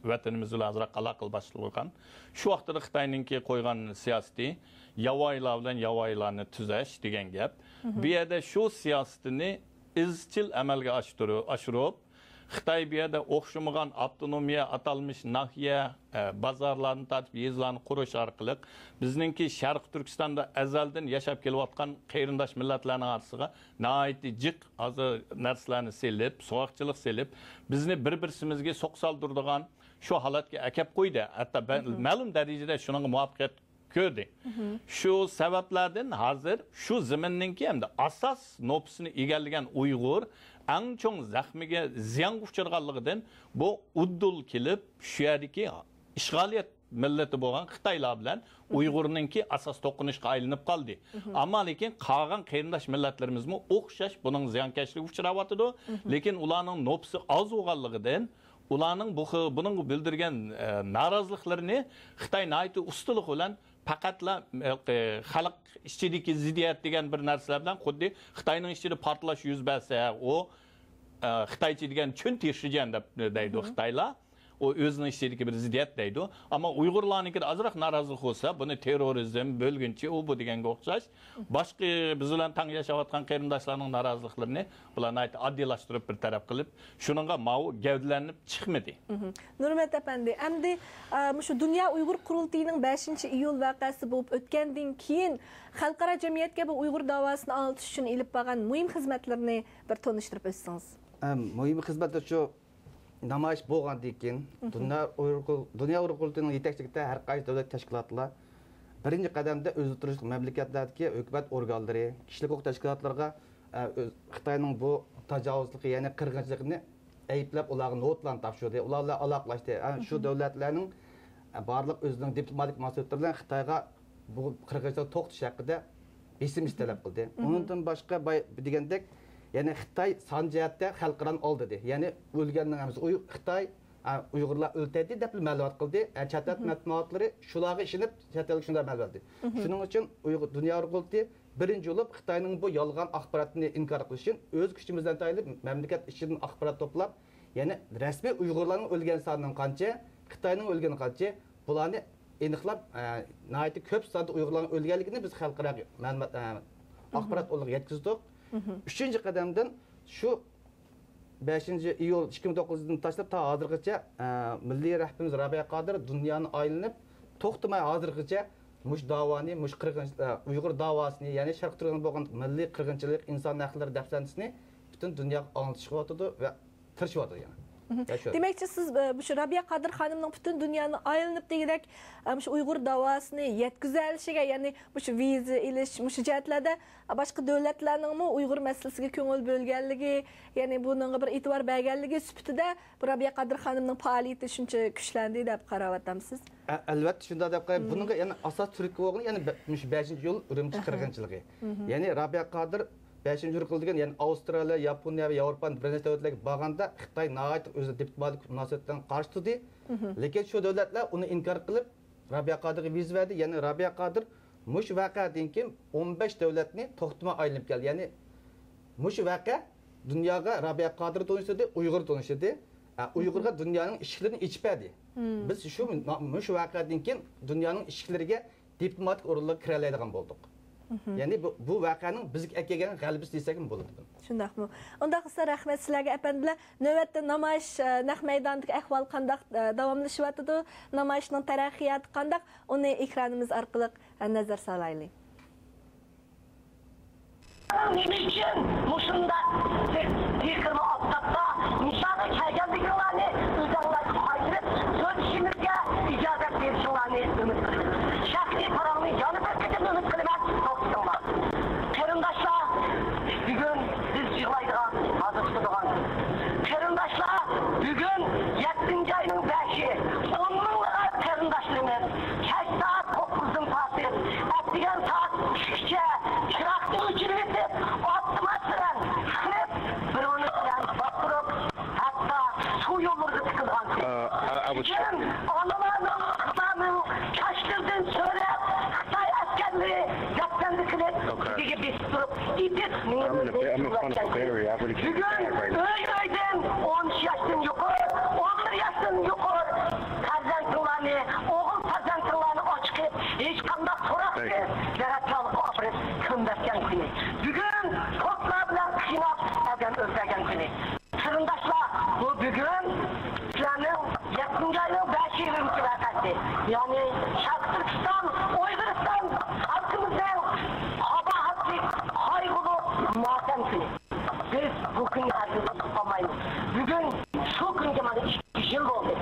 ۋەتىنىمىز بىلەن ئازراق ئالاقىلىك باشلىغان. شۇ ۋاقتىدا خىتاينىڭكى قويغان سىياسىتى ياۋايىلار بىلەن ياۋايىلارنى تۈزەش دېگەن گەپ. بۇ يەردە شۇ سىياسىتىنى ئىزچىل ئەمەلگە ئاشتۇرۇ-، ئاشۇرۇپ، خىتاي بۇ يەردە ئوخشىمىغان ئاپتونومىيە، ئاتالمىش ناھىيە، ئە، بازارلارنى تارتىپ يېزىلارنى قۇرۇش ئارقىلىق بىزنىڭكى شەرقىي تۈركىستاندا ئەزەلدىن ياشاپ كېلىۋاتقان قېرىنداش مىللەتلەرنىڭ ئارىسىغا ناھايىتى جىق ھازىر نەرسىلەرنى سېلىپ، سوغۇقچىلىق سېلىپ، بىزنى بىر-بىرسىمىزگە سوق سالدۇرىدىغان شۇ ھالەتكە ئەكەپ قويدى. ھەتتا بە-، مەلۇم دەرىجىدە شۇنىڭغا مۇۋەپپەقىيەت كۆردى. شۇ سەۋەبلەردىن ھازىر شۇ زېمىننىڭكى ھەمدە ئاساس نوپۇسىنى ئىگىلىگەن ئۇيغۇر ئەڭ چوڭ زەخمىگە، زىيانغا ئۇچرىغانلىقىدىن بۇ ئۇدۇل كېلىپ، شۇ يەردىكى ئىشغالىيەت مىللىتى بولغان خىتايلار بىلەن ئۇيغۇرنىڭكى ئاساس توقۇنۇشقا ئايلىنىپ قالدى. ئەمما لېكىن قالغان قېرىنداش مىللەتلىرىمىزمۇ ئوخشاش بۇنىڭ زىيانكەشلىكىگە ئۇچراۋاتىدۇ. لېكىن ئۇلارنىڭ نوپۇسى ئاز بولغانلىقىدىن، ئۇلارنىڭ بۇ خىل، بۇنىڭغا بىلدۈرگەن، ئە، نارازىلىقلىرىنى خىتاي ناھايىتى ئۇستىلىق بىلەن پەقەتلا، ئە، خەلق ئىچىدىكى زىددىيەت دېگەن بىر نەرسىلەر بىلەن، خۇددى خىتاينىڭ ئىچىدە پارتلاش يۈز بەرسە، ئۇ، ئە، خىتايچە دېگەن چۈن تىشىجيەن دەپ دەيدۇ خىتايلار. ئۇ ئۆزىنىڭ ئىچىدىكى بىر زىددىيەت دەيدۇ. ئەمما ئۇيغۇرلارنىڭكىدە ئازراق نارازىلىق بولسا، بۇنى تېررورىزم، بۆلگۈنچى، ئۇ بۇ دېگەنگە ئوخشاش. باشقا بىز بىلەن تەڭ ياشاۋاتقان قېرىنداشلارنىڭ نارازىلىقلىرىنى بۇلار ناھايىتى ئاددىيلاشتۇرۇپ بىر تەرەپ قىلىپ، شۇنىڭغا ماۋۇ گەۋدىلىنىپ چىقمىدى. نۇرمەت ئەپەندى، ئەمدى، ئا، مۇشۇ دۇنيا ئۇيغۇر قۇرۇلتىيىنىڭ بەشىنچى ئىيۇل ۋەقەسى بولۇپ ئۆتكەندىن كېيىن، خەلقئارا جەمئىيەتكە بۇ ئۇيغۇر داۋاسىنى ئاڭلىتىش ئۈچۈن ئېلىپ بارغان مۇھىم خىزمەتلىرىنى بىر تونۇشتۇرۇپ ئۆتسىڭىز. ئەم، مۇھىم خىزمەتلەر شۇ، نامايىش بولغاندىن كېيىن، دۇنيا ئۇيغۇر، دۇنيا ئۇيغۇر قۇرۇلتىيىنىڭ يېتەكچىلىكىدە ھەر قايسى دۆلەت تەشكىلاتلار بىرىنچى قەدەمدە ئۆزى تۇرۇشلۇق مەملىكەتلەردىكى ھۆكۈمەت ئورگانلىرى، كىشىلىك ھوقۇق تەشكىلاتلىرىغا، ئە، ئۆز-، خىتاينىڭ بۇ تاجاۋۇزلۇقى، يەنى قىرغىنچىلىقىنى ئەيىبلەپ، ئۇلارغا نوتىلارنى تاپشۇردى. ئۇلار بىلەن ئالاقىلەشتى. ئە، شۇ دۆلەتلەرنىڭ، ئە، بارلىق ئۆزىنىڭ دىپلوماتىك مۇناسىۋەتلىرى بىلەن خىتايغا بۇ قىرغىنچىلىقنى توختىتىش ھەققىدە بېسىم ئىش تەلەپ قىلدى. ئۇنىڭدىن باشقا، باي-، دېگەندەك، يەنى خىتاي سان جەھەتتە خەلقئارانى ئالدىدى. يەنى ئۆلگەننىڭ ھەممىسى ئۇي-، خىتاي، ئا، ئۇيغۇرلار ئۆلتەيدى دەپ مەلۇمات قىلدى. ئا، چەت ئەل مەتبۇئاتلىرى شۇلارغا ئىشىنىپ، چەت ئەلگە شۇنداق مەلۇمات بەردى. شۇنىڭ ئۈچۈن ئۇيغۇر، دۇنيا ئۇيغۇر قۇرۇلتىيى بىرىنچى بولۇپ خىتاينىڭ بۇ يالغان ئاخباراتنى ئىنكار قىلىش ئۈچۈن ئۆز كۈچىمىزدىن تايىنىپ مەملىكەت ئىچىدىن ئاخبارات توپلاپ، يەنى رەسمىي ئۇيغۇرلارنىڭ ئۆلگەن سانىنىڭ قانچە، خىتاينىڭ ئۆلگىنى قانچە، بۇلارنى ئېنىقلاپ، ئە، ناھايىتى كۆپ ساندا ئۇيغۇرلارنىڭ ئۆلگەنلىكىنى بىز خەلقئارا مەلۇمات، ئە، ئاخبارات ئورنىغا يەتكۈزدۇق. ئۈچىنچى قەدەمدىن شۇ بەشىنچى ئىيۇل ئىككى مىڭ توققۇزدىن تاشلاپ تا ھازىرغىچە، ئە، مىللىي رەھبىرىمىز رابىيە قادىر دۇنيانى ئايلىنىپ، توختىماي ھازىرغىچە مۇشۇ داۋانى، مۇشۇ قىرغىن-، ئە، ئۇيغۇر داۋاسىنى، يەنى شەرقىي تۈركىستاندا بولغان مىللىي قىرغىنچىلىق، ئىنسان ھەقلىرى دەپسەندىسىنى پۈتۈن دۇنياغا ئاڭلىتىشقا ئاتىدۇ ۋە تىرىشىۋاتىدۇ يەنە. دېمەكچى، سىز، ئە، مۇشۇ رابىيە قادىر خانىمنىڭ پۈتۈن دۇنيانى ئايلىنىپ دېگۈدەك، ئە، مۇشۇ ئۇيغۇر داۋاسىنى يەتكۈزەلىشىگە، يەنى مۇشۇ ۋىزا ئېلىش، مۇشۇ جەھەتلەردە، ئە، باشقا دۆلەتلەرنىڭمۇ ئۇيغۇر مەسىلىسىگە كۆڭۈل بۆلگەنلىكى، يەنى بۇنىڭغا بىر ئېتىبار بەرگەنلىكى سۈپىتىدە بۇ رابىيە قادىر خانىمنىڭ پائالىيىتى شۇنچە كۈچلەندى دەپ قاراۋاتامسىز؟ ئە-، ئەلۋەتتە شۇنداق دەپ قارايمەن. بۇنىڭغا يەنە ئاساس تۈرتكە بولغىنى يەنە بە-، مۇشۇ بەشىنچى ئىيۇل ئۈرۈمچى قىرغىنچىلىقى. يەنى رابىيە قادىر بەشىنچى ئىيۇل قىلدى دېگەن، يەنى ئاۋسترالىيە، ياپونىيە ۋە ياۋروپانىڭ بىر نەچچە دۆلەتلەرگە بارغاندا خىتاي ناھايىتى ئۆزى دىپلوماتىك مۇناسىۋەت بىلەن قارشى تۇردى. لېكىن شۇ دۆلەتلەر ئۇنى ئىنكار قىلىپ، رابىيە قادىرغا ۋىزا بەردى. يەنى رابىيە قادىر مۇشۇ ۋەقەدىن كېيىن ئون بەش دۆلەتنى توختىماي ئايلىنىپ كەلدى. يەنى مۇشۇ ۋەقە دۇنياغا رابىيە قادىر تونۇشتۇردى، ئۇيغۇر تونۇشتۇردى. ئە، ئۇيغۇرغا دۇنيانىڭ ئىشىكلىرىنى ئېچىپ بەردى. بىز شۇ، مۇشۇ ۋەقەدىن كېيىن دۇنيانىڭ ئىشىكلىرىگە دىپلوماتىك ئورۇنلارغا كىرەلەيدىغان بولدۇق. يەنى بۇ، بۇ ۋەقەنىڭ بىزگە ئەكەلگەن غەلىبىسى دېسەكمۇ بولىدۇ. شۇنداقمۇ؟ ئۇنداق بولسا رەھمەت سىلەرگە، ئەپەندىلەر. نۆۋەتتە نامايىش، ئە، نەق مەيداندىكى ئەھۋال قانداق، ئە، داۋاملىشىۋاتىدۇ؟ نامايىشنىڭ تەرەققىياتى قانداق؟ ئۇنى ئېكرانىمىز ئارقىلىق، ئە، نەزەر سالايلى. نېمە ئۈچۈن مۇشۇنداق تېخىمۇ ئاپتاپتا نىشانغا كەلگەنلىكىڭلارنى ئۆزۈڭلارغا قايتۇرۇپ، سۆزلىشىمىزگە ئىجازەت بېرىشىڭلارنى ئۈمىد قىلىمىز. شەخسىي پاراڭنى يەنە بىر قېتىم ئۈمىد قىلىمەن، توختىتىڭلار. قېرىنداشلار، بۈگۈن بىز يىغلايدىغان، ھازا تۇتىدىغان كۈن. قېرىنداشلار، بۈگۈن يەتتىنچى ئاينىڭ بەشى، ئون مىڭلىغان قېرىنداشلىرىمىز كەچ سائەت توققۇزدىن تارتىپ ئەتىگەن سائەت ئۈچكىچە چىراغنى ئۆچۈرۈۋېتىپ، ئاپتومات بىلەن سىقىلىپ، بىر-بىرى بىلەن باستۇرۇپ، ھەتتا سۇ يوللىرىغا تىقىلغان. Uh, I, I would بۈگۈن ئانىلارنىڭ، قىزلارنىڭ چاچلىرىدىن سۆرەپ، خىتاي ئەسكەرلىرى دەپسەندە قىلىپ، Okay. بىزگە بېسىپ تۇرۇپ، ئېتىپ، I'm in a bit, I'm in a fun area. I really can't بۈگۈن drive right now. ئۆي-ئۆيدىن ئون ئۈچ ياشتىن يۇقىرى، ئون بىر ياشتىن يۇقىرى پەرزەنتىڭلارنى، ئوغۇل پەرزەنتىڭلارنى ئاچىقىپ، ھېچقانداق سوراقسىز زەرەتخانىغا ئاپىرىپ كۆمۈۋەتكەن كۈنى. بۈگۈن توپلار بىلەن قىيناپ ئادەم ئۆلتۈرگەن كۈنى. قېرىنداشلار، بۇ بۈگۈن سىلەرنىڭ يەتتىنچى ئاينىڭ بەشى ئۈرۈمچى ۋەقەسى، يەنى شەرقىي تۈركىستان، ئۇيغۇرىستان خەلقىمىزنىڭ قاباھەتلىك، قايغۇلۇق ماتەم كۈنى. بىز بۇ كۈننى ھەرگىز ئۇنتۇپ قالمايمىز. بۈگۈن شۇ كۈنگە مانا ئىككى يىل بولدى.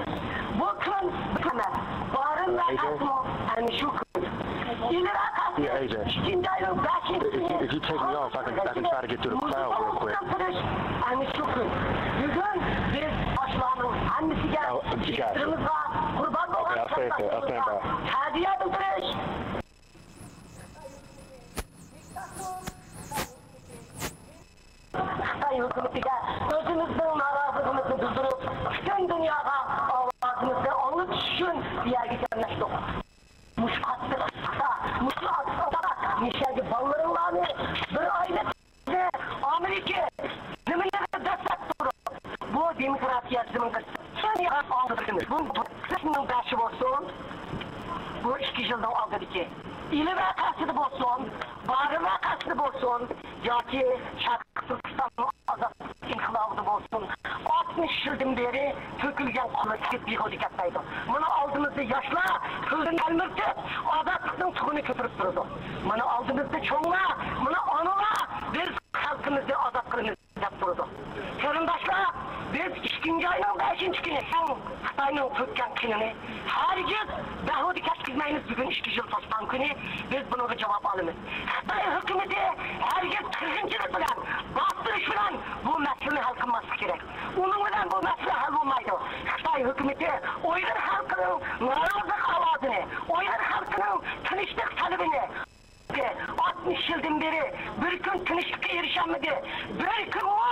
بۇ كۈن بىر كۈن ئەمەس، بارىن ۋەقەسىمۇ ئەنە شۇ كۈن. ئىلى ۋەقەسى Yeah, A J. ئىككىنچى ئاينىڭ بەشىنچى كۈنى. If, if you take me off, I can, I can try to get through the crowd real quick. ئەنە شۇ كۈن. بۈگۈن بىز ئاشۇلارنىڭ ھەممىسىگە، Oh, you got it. يىگىتلىرىمىزغا، قۇربان بولغان Okay, I'll say it there. I'll stand by. قېرىنداشلىرىمىزغا تەزىيە بىلدۈرۈش. خىتاي ھۆكۈمىتىگە ئۆزىمىزنىڭ نارازىلىقىمىزنى بىلدۈرۈپ، پۈتۈن دۇنياغا ئاۋازىمىزنى ئاڭلىتىش ئۈچۈن بۇ يەرگە جەملەشتۇق. مۇشۇ قاتتىق ئىسسىقتا، مۇشۇ ئاچچىقتا نېمىشقا بالىلىرىڭلارنى بىر ئايلىق ئامېرىكا نېمىلەرگە دەسسەپ تۇرۇپ، بۇ دېموكراتىيە زېمىنىدا سەن يىغىپ ئالدىدىمىز. بۇ بەشى بولسۇن، بۇ ئىككى يىلنىڭ ئالدىدىكى ئىلى ۋەقەسىدە بولسۇن، بارىن ۋەقەسىدە بولسۇن ياكى شەرقىي تۈركىستاننىڭ ئازادلىق ئىنقىلابىدا بولسۇن، ئاتمىش يىلدىن بېرى تۆكۈلگەن قانلار كېتىپ يىغىلدى كەتمەيدۇ. مانا ئالدىمىزدا ياشلار پۇلىنى تەلمۈرتۈپ، ئازادلىقنىڭ تۇغىنى كۆتۈرۈپ تۇرىدۇ. مانا ئالدىمىزدا چوڭلار، مانا ئانىلار بىز خەلقىمىزنى ئازاد قىلىمىز دەپ تۇرىدۇ. قېرىنداشلار، بىز ئىككىنچى ئاينىڭ بەشىنچى كۈنى خىتاينىڭ تۆككەن قېنىنى ھەرگىز بىھۇدە كەتكۈزمەيمىز. بۈگۈن ئىككى يىل توشقان كۈنى بىز بۇنىڭغا جاۋاب ئالىمىز. خىتاي ھۆكۈمىتى ھەرگىز قىرغىنچىلىق بىلەن، باستۇرۇش بىلەن بۇ مەسىلىنى ھەل قىلماسلىقى كېرەك. ئۇنىڭ بىلەن بۇ مەسىلە ھەل بولمايدۇ. خىتاي ھۆكۈمىتى ئۇيغۇر خەلقىنىڭ نارازىلىق ئاۋازىنى، ئۇيغۇر خەلقىنىڭ تىنچلىق تەلىپىنى، ئاتمىش يىلدىن بېرى بىر كۈن تىنچلىققا ئېرىشەلمىدى، بىر كۈنمۇ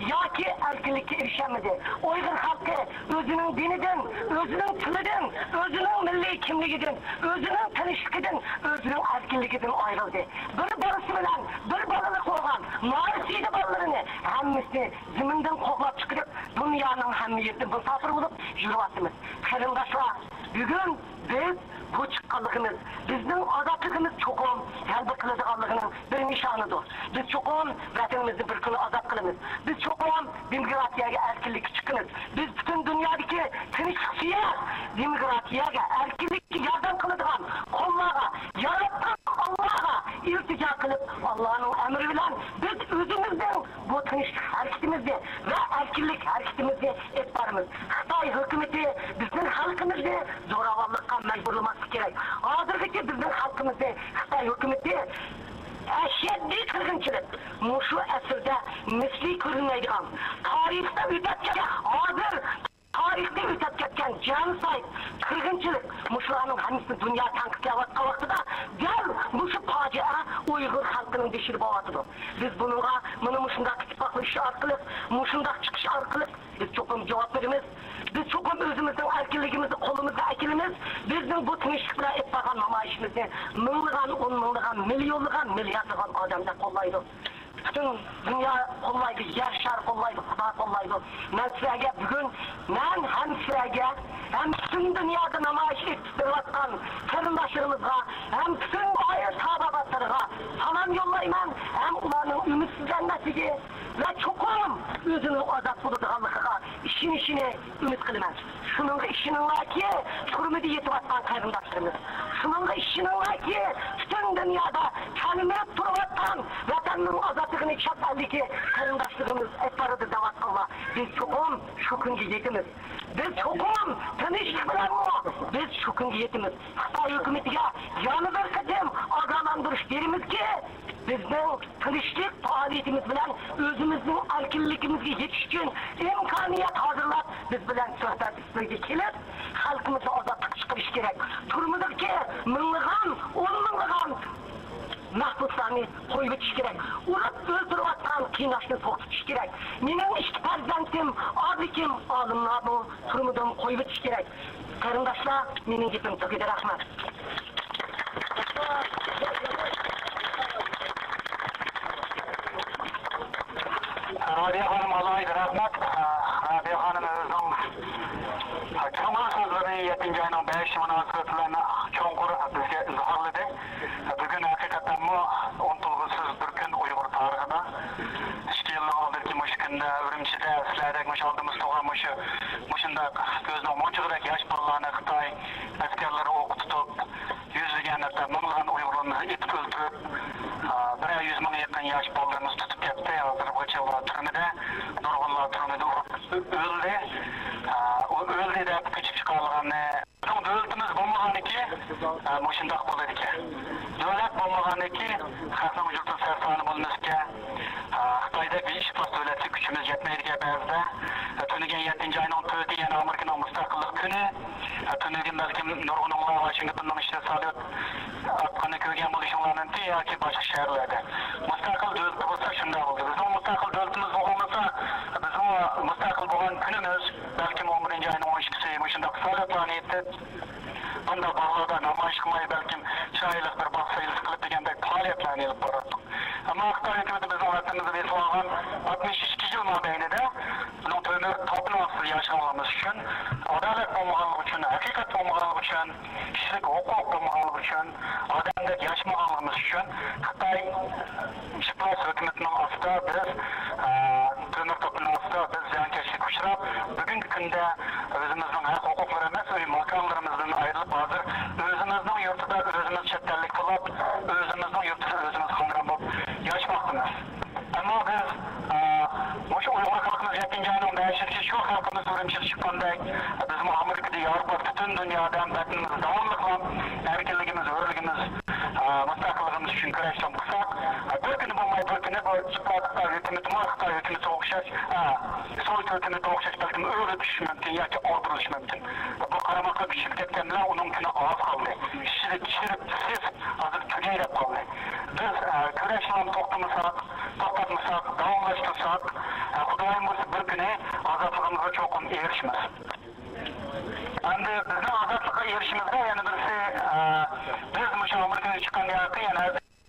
ياكى ئەركىنلىككە ئېرىشەلمىدى. ئۇيغۇر خەلقى ئۆزىنىڭ دىنىدىن، ئۆزىنىڭ تىلىدىن، ئۆزىنىڭ مىللىي كىملىكىدىن، ئۆزىنىڭ تىنچلىقىدىن، ئۆزىنىڭ ئەركىنلىكىدىن ئايرىلدى. بىر بالىسى بىلەن بىر بالىلىق بولغان نارەسىدە بالىلىرىنى ھەممىسىنى زېمىندىن قوغلاپ چىقىرىپ، دۇنيانىڭ ھەممە يېرىدە مۇساپىر بولۇپ يۈرۈۋاتىمىز. قېرىنداشلار، بۈگۈن بىز بۇ چىققانلىقىمىز، بىزنىڭ ئازادلىقىمىز چوقۇم غەلىبە قىلىدىغانلىقىنىڭ بىر نىشانىدۇر. بىز چوقۇم ۋەتىنىمىزنى بىر كۈنى ئازاد قىلىمىز. بىز چوقۇم دېموكراتىيەگە، ئەركىنلىككە چىقىمىز. بىز پۈتۈن دۇنيادىكى تىنچلىقسۆيەر، دېموكراتىيەگە، ئەركىنلىككە ياردەم قىلىدىغان قوللارغا، ياراتقان ئاللاغا ئىلتىجا قىلىپ، ئاللانىڭ ئەمرى بىلەن بىز ئۆزىمىزنىڭ بۇ تىنچلىق ھەرىكىتىمىزنى ۋە ئەركىنلىك ھەرىكىتىمىزنى ئېلىپ بارىمىز. خىتاي ھۆكۈمىتى بىزنىڭ خەلقىمىزنى زوراۋانلىققا مەجبۇرلىماسلىقى كېرەك. ھازىرغىچە بىزنىڭ خەلقىمىزنى خىتاي ھۆكۈمىتى ئەشەددىي قىرغىنچىلىق، مۇشۇ ئەسىردە مىسلى كۆرۈلمەيدىغان، تارىختا ئۆتەپ كەلگەن، ھازىر تارىختا ئۆتەپ كەتكەن جېنوسايد، قىرغىنچىلىق، مۇشۇلارنىڭ ھەممىسىنى دۇنيا تەنقىدلەۋاتقان ۋاقتىدا، دەل مۇشۇ پاجىئە ئۇيغۇر خەلقىنىڭ بېشىدا بولۇۋاتىدۇ. بىز بۇنىڭغا مانا مۇشۇنداق ئىتتىپاقلىشىش ئارقىلىق، مۇشۇنداق چىقىش ئارقىلىق بىز چوقۇم جاۋاب بېرىمىز. بىز چوقۇم ئۆزىمىزنىڭ ئەركىنلىكىمىزنى قولىمىزغا ئەكېلىمىز. بىزنىڭ بۇ تىنچلىق بىلەن ئېلىپ بارغان نامايىشىمىزنى مىڭلىغان، ئون مىڭلىغان، مىليونلىغان، مىلياردلىغان ئادەملەر قوللايدۇ. پۈتۈن دۇنيا قوللايدۇ، يەر شارى قوللايدۇ، خۇدا قوللايدۇ. مەن سىلەرگە بۈگۈن، مەن ھەم سىلەرگە، ھەم پۈتۈن دۇنيادا نامايىش ئېتىپ بېرىۋاتقان قېرىنداشلىرىمىزغا، ھەم پۈتۈن ئائىلە تابابەتلىرىگە سالام يوللايمەن، ھەم ئۇلارنىڭ ئۈمىدسىزلەنمەسلىكى ۋە چوقۇم ئۆزىنىڭ ئازاد بولىدىغانلىقىغا ئىشىنىشىنى ئۈمىد قىلىمەن. شۇنىڭغا ئىشىنىڭلاركى، تۈرمىدە يېتىۋاتقان قېرىنداشلىرىمىز، شۇنىڭغا ئىشىنىڭلاركى، پۈتۈن دۇنيادا تەلمۈرۈپ تۇرۇۋاتقان ۋەتەننىڭ ئازادلىقىنى چەت ئەلدىكى قېرىنداشلىرىمىز ئېلىپ بارىدۇ دەۋاتقانلار، بىز چوقۇم شۇ كۈنگە يېتىمىز. بىز چوقۇم تىنچلىق بىلەنمۇ بىز شۇ كۈنگە يېتىمىز. خىتاي ھۆكۈمىتىگە يەنە بىر قېتىم ئاگاھلاندۇرۇش بېرىمىزكى، بىزنىڭ تىنچلىق پائالىيىتىمىز بىلەن ئۆزىمىزنىڭ ئەركىنلىكىمىزگە يېتىش ئۈچۈن ئىمكانىيەت ھازىرلاپ، بىز بىلەن سۆھبەت ئۈستىلىگە كېلىپ، خەلقىمىزنى ئازادلىققا چىقىرىش كېرەك. تۈرمىدىكى مىڭلىغان، ئون مىڭلىغان مەھبۇسلارنى قويۇۋېتىش كېرەك. ئۇرۇپ ئۆلتۈرۈۋاتقان، قىيناشنى توختىتىش كېرەك. مېنىڭ ئىككى پەرزەنتىم ئابلىكىم ئالىملارمۇ تۈرمىدىن قويۇۋېتىش كېرەك. قېرىنداشلار، مېنىڭ گېپىم تۈگىدى، رەھمەت. رابىيە خانىم، ئالاھىدە رەھمەت. رابىيە خانىم ئۆزىنىڭ چوڭقۇر سۆزلىرىنى يەتتىنچى ئاينىڭ بەشى مۇناسىۋىتى بىلەن چوڭقۇر بىزگە ئىزھارلىدى. بۈگۈن ھەقىقەتەنمۇ ئۇنتۇلغۇسىز بىر كۈن ئۇيغۇر تارىخىدا. ئىككى يىلنىڭ ئالدىدىكى مۇشۇ كۈندە ئۈرۈمچىدە سىلەردەك مۇشۇ ئالدىمىزدا تۇرغان مۇشۇ، مۇشۇنداق كۆزنىڭ مۇنچىغۇدەك ياش بالىلارنى خىتاي ئەسكەرلىرى ئوققا تۇتۇپ، يۈزلىگەن، ھەتتا مىڭلىغان ئۇيغۇرلىرىمىزنى ئېتىپ ئۆلتۈرۈپ، ئا، بىرەر يۈز مىڭ يېقىن ياش بالىلىرىمىزنى تۇتۇپ كەتتى. ھازىرغىچە ئۇلار تۈرمىدە، نۇرغۇنلار تۈرمىدە ئۇرۇپ ئۆ-، ئۆلدى. ئا، ئۇ ئۆلدى دەپ كۆچۈپ چىقارلىغاننى، بىزنىڭ دۆلىتىمىز بولمىغاندىكى، ئا، مۇشۇنداق بولىدىكەن. دۆلەت بولمىغاندىكى خەقنىڭ يۇرتى سەرسانى بولمىسىكەن. ئا، خىتايدەك بىر ئىپلاس دۆلەتلىك كۈچىمىز يەتمەيدىكەن بەزىدە. ئا، تۈنۈگۈن يەتتىنچى ئاينىڭ تۆتى، يەنە ئامېرىكىنىڭ مۇستەقىللىق كۈنى. ئا، تۈنۈگۈن بەلكىم نۇرغۇنۇڭلار ۋاشىنگتوننىڭ ئىچىدە ساليۇت ئاتقىنىنى كۆرگەن بولۇشۇڭلار مۇمكىن ياكى باشقا شەھەرلەردە. مۇستەقىل دۆلىتى بولسا شۇنداق بولدى. بىزنىڭ مۇستەقىل دۆلىتىمىز بولغان بولسا، بىزمۇ مۇستەقىل بولغان كۈنىمىز بەلكىم ئون بىرىنچى ئاينىڭ ئون ئىككىسى مۇشۇنداق ساليۇتلارنى ئېتىپ، بۇنداق باغلاردا نامايىش قىلماي، بەلكىم چىرايلىق بىر باغ سەيلىسى قىلىپ دېگەندەك پائالىيەتلەرنى ئېلىپ باراتتۇق. ئەمما خىتاي ھۆكۈمىتى بىزنىڭ ۋەتىنىمىزنى بېسىۋالغان ئاتمىش ئىككى يىل مابەينىدە ئۇنىڭ تۆمۈر توپىنىڭ ئاستىدا ياشىغانلىقىمىز ئۈچۈن، ئادالەت بولمىغانلىقى ئۈچۈن، ھەقىقەت بولمىغانلىقى ئۈچۈن، كىشىلىك ھوقۇق بولمىغانلىقى ئۈچۈن، ئادەمدەك ياشىمىغانلىقىمىز ئۈچۈن خىتاي ئىپلاس ھۆكۈمىتىنىڭ ئاستىدا بىز، ئە، تۆمۈر توپىنىڭ ئاستىدا بىز زىيانكەشلىككە ئۇچراپ، بۈگۈنكى كۈندە ئۆزىمىزنىڭ ھەق ھوقۇقلىرى ئەمەس، ئۆي ماكانلىرىمىزدىن ئايرىلىپ، ھازىر ئۆزىمىزنىڭ يۇرتىدا ئۆزىمىز چەت ئەللىك بولۇپ، ئۆزىمىزنىڭ يۇرتىدا ئۆزىمىز خانىران بولۇپ ياشىماقتىمىز. ئەمما بىز، ئە، مۇشۇ ئۇيغۇر خەلقىمىز يەتتىنچى ئاينىڭ بەشىدىكى شۇ خەلقىمىز ئۈرۈمچىگە چىققاندەك، بىزمۇ ئامېرىكىدا ياۋروپا، پۈتۈن دۇنيادا ھەم ۋەتىنىمىزدە داۋاملىقلا ئەركىن بىر كۈنى بولماي، بىر كۈنى بۇ ئىتتىپاق ھۆكۈمىتىمۇ خىتاي ھۆكۈمىتىگە ئوخشاش، ھە، سوۋېت ھۆكۈمىتىگە ئوخشاش بەلكىم ئۆرۈلۈپ چۈشۈشى مۇمكىن ياكى ئاغدۇرۇلۇشى مۇمكىن. بۇ قارىماققا كۈچىلىك كەتكەن بىلەن ئۇنىڭ كۈنى ئاز قالدى. ئىچىدە چىرىپ، پىسىپ، ھازىر تۈگەي دەپ قالدى. بىز، ئە، كۈرەشنى توختىمىساق، توختاتمىساق، داۋاملاشتۇرساق، ئە، خۇدايىم بۇيرۇسا بىر كۈنى ئازادلىقىمىزغا چوقۇم ئېرىشىمىز. ئەمدى بىزنىڭ ئازادلىققا ئېرىشىشىمىزدە يەنە بىرسى، ئە، بىز مۇشۇ ئامېرىكىغا چىققان ياقى يەنە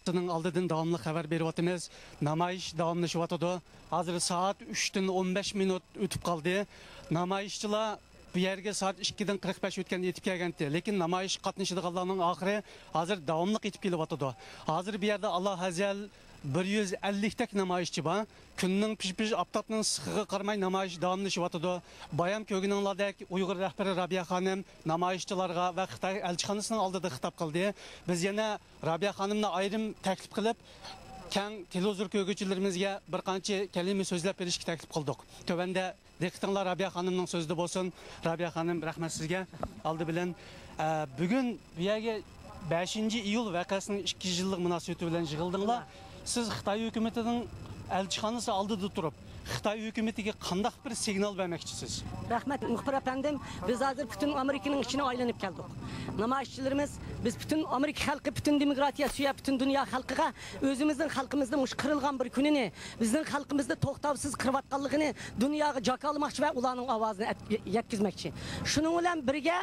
ئالدىدىن داۋاملىق خەۋەر بېرىۋاتىمىز. نامايىش داۋاملىشىۋاتىدۇ. ھازىر سائەت ئۈچتىن ئون بەش مىنۇت ئۆتۈپ قالدى. نامايىشچىلار بۇ يەرگە سائەت ئىككىدىن قىرىق بەش ئۆتكەندە يېتىپ كەلگەنتى. لېكىن نامايىشقا قاتنىشىدىغانلارنىڭ ئاخىرى ھازىر داۋاملىق يېتىپ كېلىۋاتىدۇ. ھازىر بۇ يەردە ئاللا ھەزەل بىر يۈز ئەللىكتەك نامايىشچى بار. كۈننىڭ پىژ-پىژ ئاپتاپنىڭ ئىسسىقىغا قارىماي نامايىش داۋاملىشىۋاتىدۇ. بايام كۆرگىنىڭلاردەك ئۇيغۇر رەھبىرى رابىيە خانىم نامايىشچىلارغا ۋە خىتاي ئەلچىخانىسىنىڭ ئالدىدا خىتاب قىلدى. بىز يەنە رابىيە خانىمنى ئايرىم تەكلىپ قىلىپ، كەڭ تېلېۋىزور كۆرگۈچىلىرىمىزگە بىر قانچە كەلىمە سۆزلەپ بېرىشكە تەكلىپ قىلدۇق. تۆۋەندە دىققىتىڭلار رابىيە خانىمنىڭ سۆزىدە بولسۇن. رابىيە خانىم، رەھمەت سىزگە. ئالدى بىلەن، ئە، بۈگۈن بۇ يەرگە بەشىنچى ئىيۇل ۋەقەسىنىڭ ئىككى يۈز يىللىق مۇناسىۋىتى بىلەن يىغىلدىڭلار. سىز خىتاي ھۆكۈمىتىنىڭ ئەلچىخانىسى ئالدىدا تۇرۇپ، خىتاي ھۆكۈمىتىگە قانداق بىر سىگنال بەرمەكچىسىز؟ رەھمەت، مۇخبىر ئەپەندىم. بىز ھازىر پۈتۈن ئامېرىكىنىڭ ئىچىنى ئايلىنىپ كەلدۇق. نامايىشچىلىرىمىز، بىز پۈتۈن ئامېرىكا خەلقى، پۈتۈن دېموكراتىيە سۆيەر، پۈتۈن دۇنيا خەلقىگە ئۆزىمىزنىڭ خەلقىمىزنىڭ مۇشۇ قىرىلغان بىر كۈنىنى، بىزنىڭ خەلقىمىزنى توختاۋسىز قىرىۋاتقانلىقىنى دۇنياغا جاكارلىماقچى ۋە ئۇلارنىڭ ئاۋازىنى ئەت-، يەتكۈزمەكچى. شۇنىڭ بىلەن بىرگە،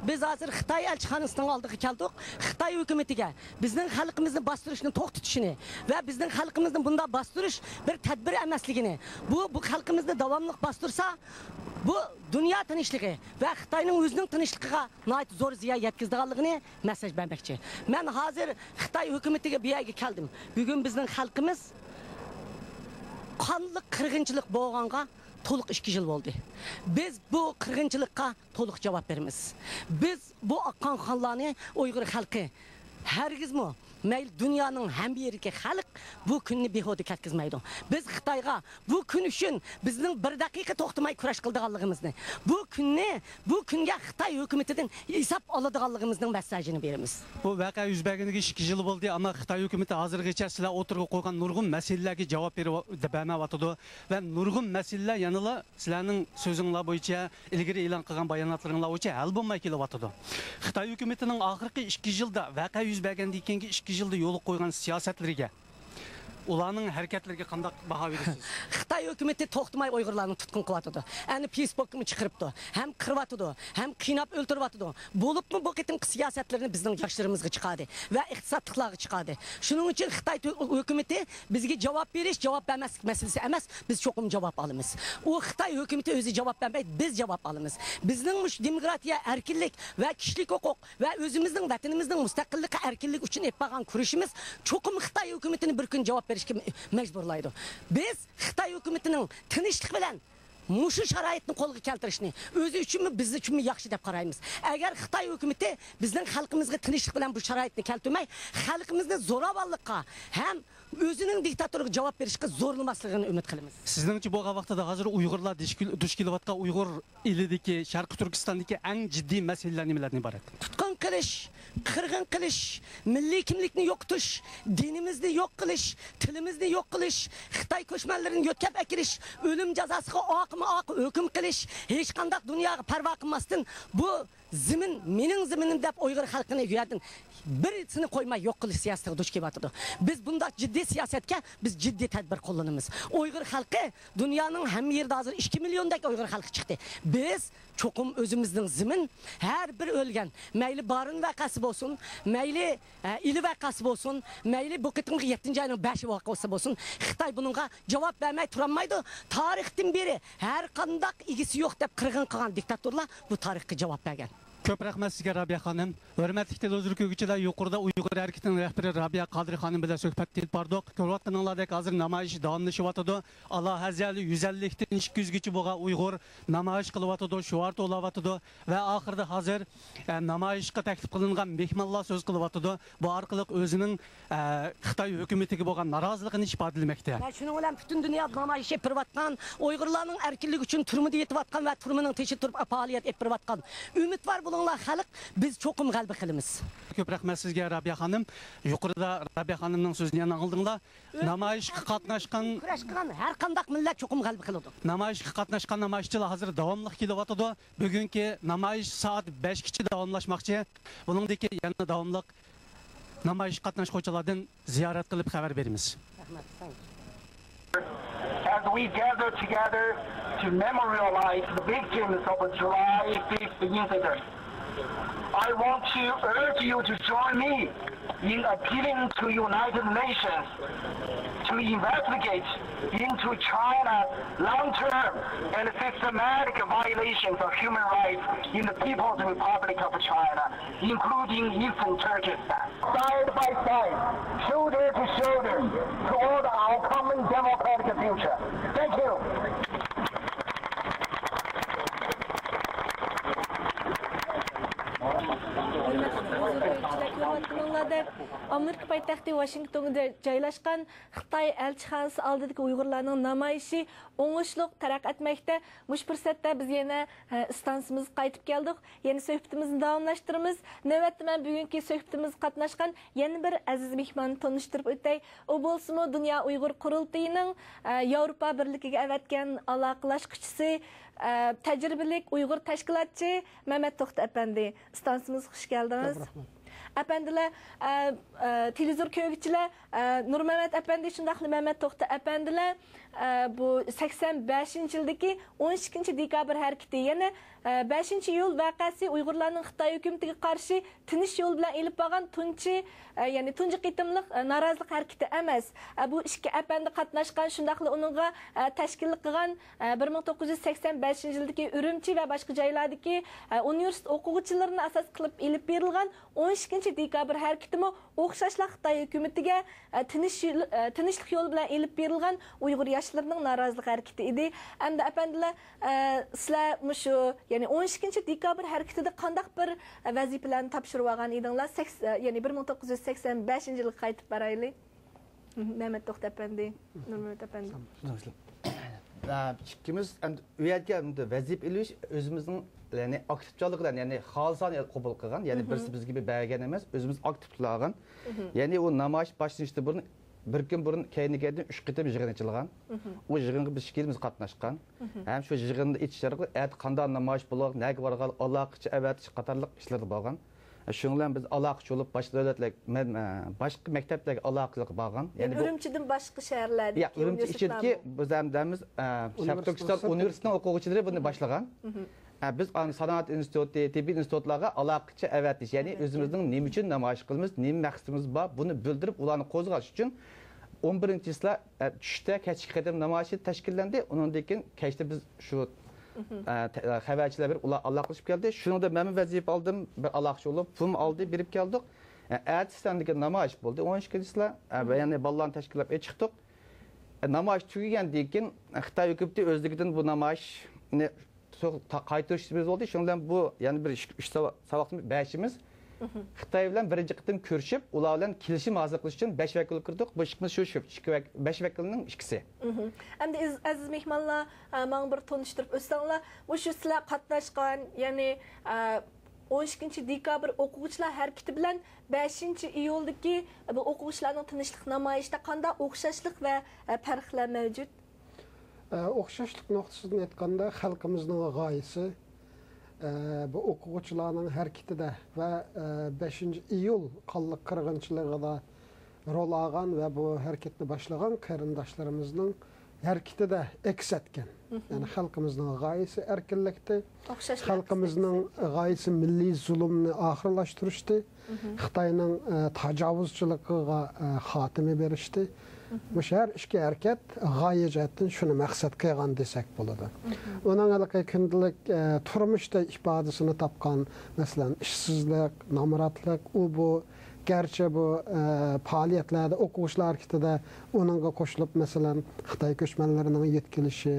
بىز ھازىر خىتاي ئەلچىخانىسىنىڭ ئالدىغا كەلدۇق. خىتاي ھۆكۈمىتىگە بىزنىڭ خەلقىمىزنى باستۇرۇشنى توختىتىشىنى ۋە بىزنىڭ خەلقىمىزنى بۇنداق باستۇرۇش بىر تەدبىر ئەمەسلىكىنى، بۇ، بۇ خەلقىمىزنى داۋاملىق باستۇرسا، بۇ دۇنيا تىنچلىقى ۋە خىتاينىڭ ئۆزىنىڭ تىنچلىقىغا ناھايىتى زور زىيان يەتكۈزىدىغانلىقىنى مەساج بەرمەكچى. مەن ھازىر خىتاي ھۆكۈمىتىگە بۇ يەرگە كەلدىم. بۈگۈن بىزنىڭ خەلقىمىز قانلىق قىرغىنچىلىق بولغانغا تولۇق ئىككى يىل بولدى. بىز بۇ قىرغىنچىلىققا تولۇق جاۋاب بېرىمىز. بىز بۇ ئاققان قانلارنى ئۇيغۇر خەلقى ھەرگىزمۇ، مەيلى دۇنيانىڭ ھەممە يېرىدىكى خەلق بۇ كۈننى بىھۇدە كەتكۈزمەيدۇ. بىز خىتايغا بۇ كۈن ئۈچۈن بىزنىڭ بىر دەقىقە توختىماي كۈرەش قىلىدىغانلىقىمىزنى، بۇ كۈننى، بۇ كۈنگە خىتاي ھۆكۈمىتىدىن ھېساب ئالىدىغانلىقىمىزنىڭ مەسساجىنى بېرىمىز. بۇ ۋەقە يۈز بەرگىنىگە ئىككى يىل بولدى، ئەمما خىتاي ھۆكۈمىتى ھازىرغىچە سىلەر ئوتتۇرىغا قويغان نۇرغۇن مەسىلىلەرگە جاۋاب بېرىۋ-، بەرمەيۋاتىدۇ ۋە نۇرغۇن مەسىلىلەر يەنىلا سىلەرنىڭ سۆزۈڭلار بويىچە، ئىلگىرى ئېلان قىلغان باياناتلىرىڭلار بويىچە ھەل بولماي كېلىۋاتىدۇ. خىتاي ھۆكۈمىتىنىڭ ئاخىرقى ئىككى يىلدا، ۋەقە يۈز بەرگەندىن كېيىنكى ئىككى يىلدا يولغا قويغان سىياسەتلىرىگە، ئۇلارنىڭ ھەرىكەتلىرىگە قانداق باھا بېرىسىز؟ خىتاي ھۆكۈمىتى توختىماي ئۇيغۇرلارنى تۇتقۇن قىلىۋاتىدۇ. ئەنە فېيسبوككىمۇ چىقىرىپتۇ. ھەم قىرىۋاتىدۇ، ھەم قىيناپ ئۆلتۈرۈۋاتىدۇ. بولۇپمۇ بۇ قېتىمقى سىياسەتلىرىنى بىزنىڭ ياشلىرىمىزغا چىقاردى ۋە ئىقتىسادلىقلارغا چىقاردى. شۇنىڭ ئۈچۈن خىتاي تۈ-، ھۆكۈمىتى بىزگە جاۋاب بېرىش، جاۋاب بەرمەسلىك مەسىلىسى ئەمەس، بىز چوقۇم جاۋاب ئالىمىز. ئۇ خىتاي ھۆكۈمىتى ئۆزى جاۋاب بەرمەيدۇ، بىز جاۋاب ئالىمىز. بىزنىڭ مۇشۇ دېموكراتىيە، ئەركىنلىك ۋە كىشىلىك ھوقۇق ۋە ئۆزىمىزنىڭ ۋەتىنىمىزنىڭ مۇستەقىللىقى، ئەركىنلىكى ئۈچۈن ئېلىپ بارغان كۈرىشىمىز چوقۇم خىتاي ھۆكۈمىتىنى بىر كۈن جاۋاب بېرىشكە مەجبۇرلايدۇ. بىز خىتاي ھۆكۈمىتىنىڭ تىنچلىق بىلەن مۇشۇ شارائىتنى قولغا كەلتۈرۈشنى ئۆزى ئۈچۈنمۇ، بىز ئۈچۈنمۇ ياخشى دەپ قارايمىز. ئەگەر خىتاي ھۆكۈمىتى بىزنىڭ خەلقىمىزگە تىنچلىق بىلەن بۇ شارائىتنى كەلتۈرمەي، خەلقىمىزنى زوراۋانلىققا ھەم ئۆزىنىڭ دىكتاتورىغا جاۋاب بېرىشقا زورلىماسلىقىنى ئۈمىد قىلىمىز. سىزنىڭچە بولغان ۋاقتىدا ھازىر ئۇيغۇرلار دۇچ كېل-، دۇچ كېلىۋاتقان ئۇيغۇر ئىلىدىكى، شەرقىي تۈركىستاندىكى ئەڭ جىددىي مەسىلىلەر نېمىلەرنى ئىبارەت؟ تۇتقۇن قىلىش، قىرغىن قىلىش، مىللىي كىملىكنى يوقىتىش، دىنىمىزنى يوق قىلىش، تىلىمىزنى يوق قىلىش، خىتاي كۆچمەنلىرىنى يۆتكەپ ئەكىرىش، ئۆلۈم جازاسىغا ئاقمۇ ئاق ھۆكۈم قىلىش، ھېچقانداق دۇنياغا پەرۋا قىلماستىن، بۇ زېمىن مېنىڭ زېمىنىم دەپ ئۇيغۇر خەلقىنى بۇ يەردىن بىرسىنى قويماي يوق قىلىش سىياسىتىگە دۇچ كېلىۋاتىدۇ. بىز بۇنداق جىددىي سىياسەتكە بىز جىددىي تەدبىر قوللىنىمىز. ئۇيغۇر خەلقى دۇنيانىڭ ھەممە يېرىدە ھازىر ئىككى مىليوندەك ئۇيغۇر خەلقى چىقتى. بىز چوقۇم ئۆزىمىزنىڭ زېمىن، ھەر بىر ئۆلگەن، مەيلى بارىن ۋەقەسى بولسۇن، مەيلى، ئە، ئىلى ۋەقەسى بولسۇن، مەيلى بۇ قېتىمقى يەتتىنچى ئاينىڭ بەشى ۋەقەسى بولسۇن، خىتاي بۇنىڭغا جاۋاب بەرمەي تۇرالمايدۇ. تارىختىن بېرى ھەر قانداق ئىگىسى يوق دەپ قىرغىن قىلغان دىكتاتورلار بۇ تارىخقا جاۋاب بەرگەن. كۆپ رەھمەت سىزگە، رابىيە خانىم. ھۆرمەتلىك تېلېۋىزور كۆرگۈچىلەر، يۇقىرىدا ئۇيغۇر ھەرىكىتىنىڭ رەھبىرى رابىيە قادىر خانىم بىلەن سۆھبەت ئېلىپ باردۇق. كۆرۈۋاتقىنىڭلاردەك ھازىر نامايىش داۋاملىشىۋاتىدۇ. ئالاھەزەل يۈز ئەللىكتىن ئىككى يۈزگىچە بولغان ئۇيغۇر نامايىش قىلىۋاتىدۇ، شوئار توۋلاۋاتىدۇ ۋە ئاخىرىدا ھازىر، ئە، نامايىشقا تەكلىپ قىلىنغان مېھمانلار سۆز قىلىۋاتىدۇ. بۇ ئارقىلىق ئۆزىنىڭ، ئە، خىتاي ھۆكۈمىتىگە بولغان نارازىلىقىنى ئىپادىلىمەكتە. ۋە شۇنىڭ بىلەن پۈتۈن دۇنيادا نامايىش ئېلىپ بېرىۋاتقان، ئۇيغۇرلارنىڭ ئەركىنلىكى ئۈچۈن تۈرمىدە يېتىۋاتقان ۋە تۈرمىنىڭ تېشىدا تۇرۇپ پائالىيەت ئېلىپ بېرىۋاتقان ئۈمىدۋار ئاڭلا خەلق، بىز چوقۇم غەلىبە قىلىمىز. كۆپ رەھمەت سىزگە، رابىيە خانىم. يۇقىرىدا رابىيە خانىمنىڭ سۆزىنى يەنە ئاڭلىدىڭلار. نامايىشقا قاتناشقان، كۈرەش قىلغان ھەر قانداق مىللەت چوقۇم غەلىبە قىلىدۇ. نامايىشقا قاتناشقان نامايىشچىلار ھازىر داۋاملىق كېلىۋاتىدۇ. بۈگۈنكى نامايىش سائەت بەشكىچە داۋاملاشماقچى. بۇنىڭدىن كېيىن يەنە داۋاملىق نامايىشقا قاتناشقۇچىلاردىن زىيارەت قىلىپ خەۋەر بېرىمىز. As we gather together to memorialize the victims of the July fifth incident, I want to urge you to join me in appealing to United Nations to investigate into China's long-term and systematic violations of human rights in the People's Republic of China, including Eastern Turkestan. Side by side, shoulder to shoulder, toward our common democratic future. Thank you. ھۆرمەتلىك ھۇزۇر كۆرگۈچىلەر، كۆرۈۋاتقىنىڭلاردەك، ئامېرىكا پايتەختى ۋاشىنگتوندا جايلاشقان خىتاي ئەلچىخانىسى ئالدىدىكى ئۇيغۇرلارنىڭ نامايىشى ئوڭۇشلۇق تەرەققىي ئەتمەكتە. مۇشۇ پۇرسەتتە بىز يەنە، ئە، ئىستانسىمىزغا قايتىپ كەلدۇق. يەنە سۆھبىتىمىزنى داۋاملاشتۇرىمىز. نۆۋەتتە مەن بۈگۈنكى سۆھبىتىمىزگە قاتناشقان يەنە بىر ئەزىز مېھماننى تونۇشتۇرۇپ ئۆتەي. ئۇ بولسىمۇ دۇنيا ئۇيغۇر قۇرۇلتىيىنىڭ، ئە، ياۋروپا بىرلىكىگە ئەۋەتكەن ئالاقىلاشقۇچىسى، ئە، تەجرىبىلىك ئۇيغۇر تەشكىلاتچى مەمەت توختى ئەپەندى. ئىستانسىمىزغا خۇش كەلدىڭىز. كۆپ رەھمەت. ئەپەندىلەر، ئە، ئە، تېلېۋىزور كۆرگۈچىلەر، ئە، نۇرمەمەت ئەپەندى شۇنداقلا مەمەت توختى ئەپەندىلەر، ئە، بۇ سەكسەن بەشىنچى يىلدىكى ئون ئىككىنچى دېكابىر ھەرىكىتى، يەنى، ئە، بەشىنچى ئىيۇل ۋەقەسى ئۇيغۇرلارنىڭ خىتاي ھۆكۈمىتىگە قارشى تىنچ يول بىلەن ئېلىپ بارغان تۇنجى، ئە، يەنى تۇنجى قېتىملىق، ئە، نارازىلىق ھەرىكىتى ئەمەس. ئە، بۇ ئىككى ئەپەندى قاتناشقان، شۇنداقلا ئۇنىڭغا، ئە، تەشكىللىك قىلغان، ئە، بىر مىڭ توققۇز يۈز سەكسەن بەشىنچى يىلدىكى ئۈرۈمچى ۋە باشقا جايلاردىكى، ئە، ئۇنىۋېرسىتېت ئوقۇغۇچىلىرىنى ئاساس قىلىپ ئېلىپ بېرىلغان ئون ئىككىنچى دېكابىر ھەرىكىتىمۇ ئوخشاشلا خىتاي ھۆكۈمىتىگە، ئە، تىنچ يول، ئە، تىنچلىق يولى بىلەن ئېلىپ بېرىلغان ئۇيغۇر ياشلىرىنىڭ نارازىلىق ھەرىكىتى ئىدى. ئەمدى ئەپەندىلەر، ئە، سىلەر مۇشۇ، يەنى ئون ئىككىنچى دېكابىر ھەرىكىتىدە قانداق بىر، ئە، ۋەزىپىلەرنى تاپشۇرۇۋالغان ئىدىڭلار؟ سەكس-، ئە، يەنى بىر مىڭ توققۇز يۈز سەكسەن بەشىنچى يىلغا قايتىپ بارايلى. مەمەت توختى ئەپەندى، نۇرمەمەت ئەپەندى. ئىككىمىز ئەمدى ئۇ يەرگە ئەمدى ۋەزىپە ئېلىش ئۆزىمىزنىڭ، يەنى ئاكتىپچانلىق بىلەن، يەنى خالىسانە قوبۇل قىلغان، يەنى بىرسى بىزگە بىر بەرگەن ئەمەس، ئۆزىمىز ئاكتىپ تۇرغان. يەنى ئۇ نامايىش باشلىنىشتىن بۇرۇن بىر كۈن بۇرۇن كەينى-كەينىدىن ئۈچ قېتىم يىغىن ئېچىلغان. ئۇ يىغىنغا بىز ئىككىمىز قاتناشقان. ھەم شۇ يىغىندا ئېچىش ئارقىلىق ئەتە قانداق نامايىش بولىدۇ، نەگە بارغان، ئالاقىچى ئەۋەتىش قاتارلىق ئىشلىرىدا بولغان. شۇنىڭ بىلەن بىز ئالاقىچى بولۇپ، باشقا دۆلەتلەر، مەن، باشقا مەكتەپلەرگە ئالاقىلىق بارغان. يەنى بۇ ئۈرۈمچىدىن باشقا شەھەرلەردىكى ياق، ئۈرۈمچى ئىچىدىكى بىز ھەمدە بىز، ئە، شەرقىي تۈركىستان ئۇنىۋېرسىتېتىنىڭ ئوقۇغۇچىلىرى بۇنى باشلىغان. ئە، بىز ئان-، سانائەت ئىنستىتۇتى، تېببىي ئىنستىتۇتلارغا ئالاقىچى ئەۋەتىش، يەنى ئۆزىمىزنىڭ نېمە ئۈچۈن نامايىش قىلىمىز، نېمە مەقسىتىمىز بار، بۇنى بىلدۈرۈپ، ئۇلارنى قوزغاش ئۈچۈن ئون بىرىنچى چىسلا، ئە، چۈشتە كەچكى قېتىم نامايىشى تەشكىللەندى. ئۇنىڭدىن كېيىن كەچتە بىز شۇ، ئە، تە-، خەۋەرچىلەر بېرىپ، ئۇلار ئالاقىلىشىپ كەلدى. شۇنىڭدا مەنمۇ ۋەزىپە ئالدىم، بىر ئالاقىچى بولۇپ، پۇلمۇ ئالدى، بېرىپ كەلدۇق. ئە، ئەتىسى سەندىكى نامايىش بولدى، ئون ئىككىنچى چىسلا. ئە، يەنى بالىلارنى تەشكىللەپ چىقتۇق. ئە، نامايىش تۈگىگەندىن كېيىن، خىتاي ھۆكۈمىتى ئۆزلۈكىدىن بۇ نامايىشنى سو-، تا-، قايتۇرۇشىمىز بولدى. شۇنىڭ بىلەن بۇ يەنە بىر ئىككى، ئۈچ ساۋا-، ساۋاقدىشىمىز خىتاي بىلەن بىرىنچى قېتىم كۆرۈشۈپ، ئۇلار بىلەن كېلىشىم ھاسىل قىلىش ئۈچۈن بەش ۋەكىل كىردۇق. بۇ ئىككىمىز شۇ، شۇ ئىككى ۋەك-، بەش ۋەكىلنىڭ ئىككىسى. ئەمدى ئەز-، ئەزىز مېھمانلار، ئە، ماڭا بىر تونۇشتۇرۇپ ئۆتسەڭلار، مۇشۇ سىلەر قاتناشقان، يەنى، ئە، ئون ئىككىنچى دېكابىر ئوقۇغۇچىلار ھەرىكىتى بىلەن بەشىنچى ئىيۇلدىكى بۇ ئوقۇغۇچىلارنىڭ تىنچلىق نامايىشىدا قانداق ئوخشاشلىق ۋە، ئە، پەرقلەر مەۋجۇت؟ ئە، ئوخشاشلىق نۇقتىسىدىن ئېيتقاندا، خەلقىمىزنىڭ غايىسى، ئە، بۇ ئوقۇغۇچىلارنىڭ ھەرىكىتىدە ۋە، ئە، بەشىنچى ئىيۇل قانلىق قىرغىنچىلىقىدا رول ئالغان ۋە بۇ ھەرىكەتنى باشلىغان قېرىنداشلىرىمىزنىڭ ھەرىكىتىدە ئەكس ئەتكەن. يەنى خەلقىمىزنىڭ غايىسى ئەركىنلىكتى. خەلقىمىزنىڭ غايىسى مىللىي زۇلۇمنى ئاخىرلاشتۇرۇشتى. خىتاينىڭ، ئە، تاجاۋۇزچىلىقىغا، ئە، خاتىمە بېرىشتى. مۇشۇ ھەر ئىككى ھەرىكەت غايە جەھەتتىن شۇنى مەقسەت قىلغان دېسەك بولىدۇ. ئۇنىڭ ھېلىقى كۈندىلىك، ئە، تۇرمۇشتا ئىپادىسىنى تاپقان، مەسىلەن، ئىشسىزلىق، نامراتلىق، ئۇ بۇ، گەرچە بۇ، ئە، پائالىيەتلەردە، ئوقۇغۇچىلار ھەرىكىتىدە ئۇنىڭغا قوشۇلۇپ، مەسىلەن، خىتاي كۆچمەنلىرىنىڭ يۆتكىلىشى،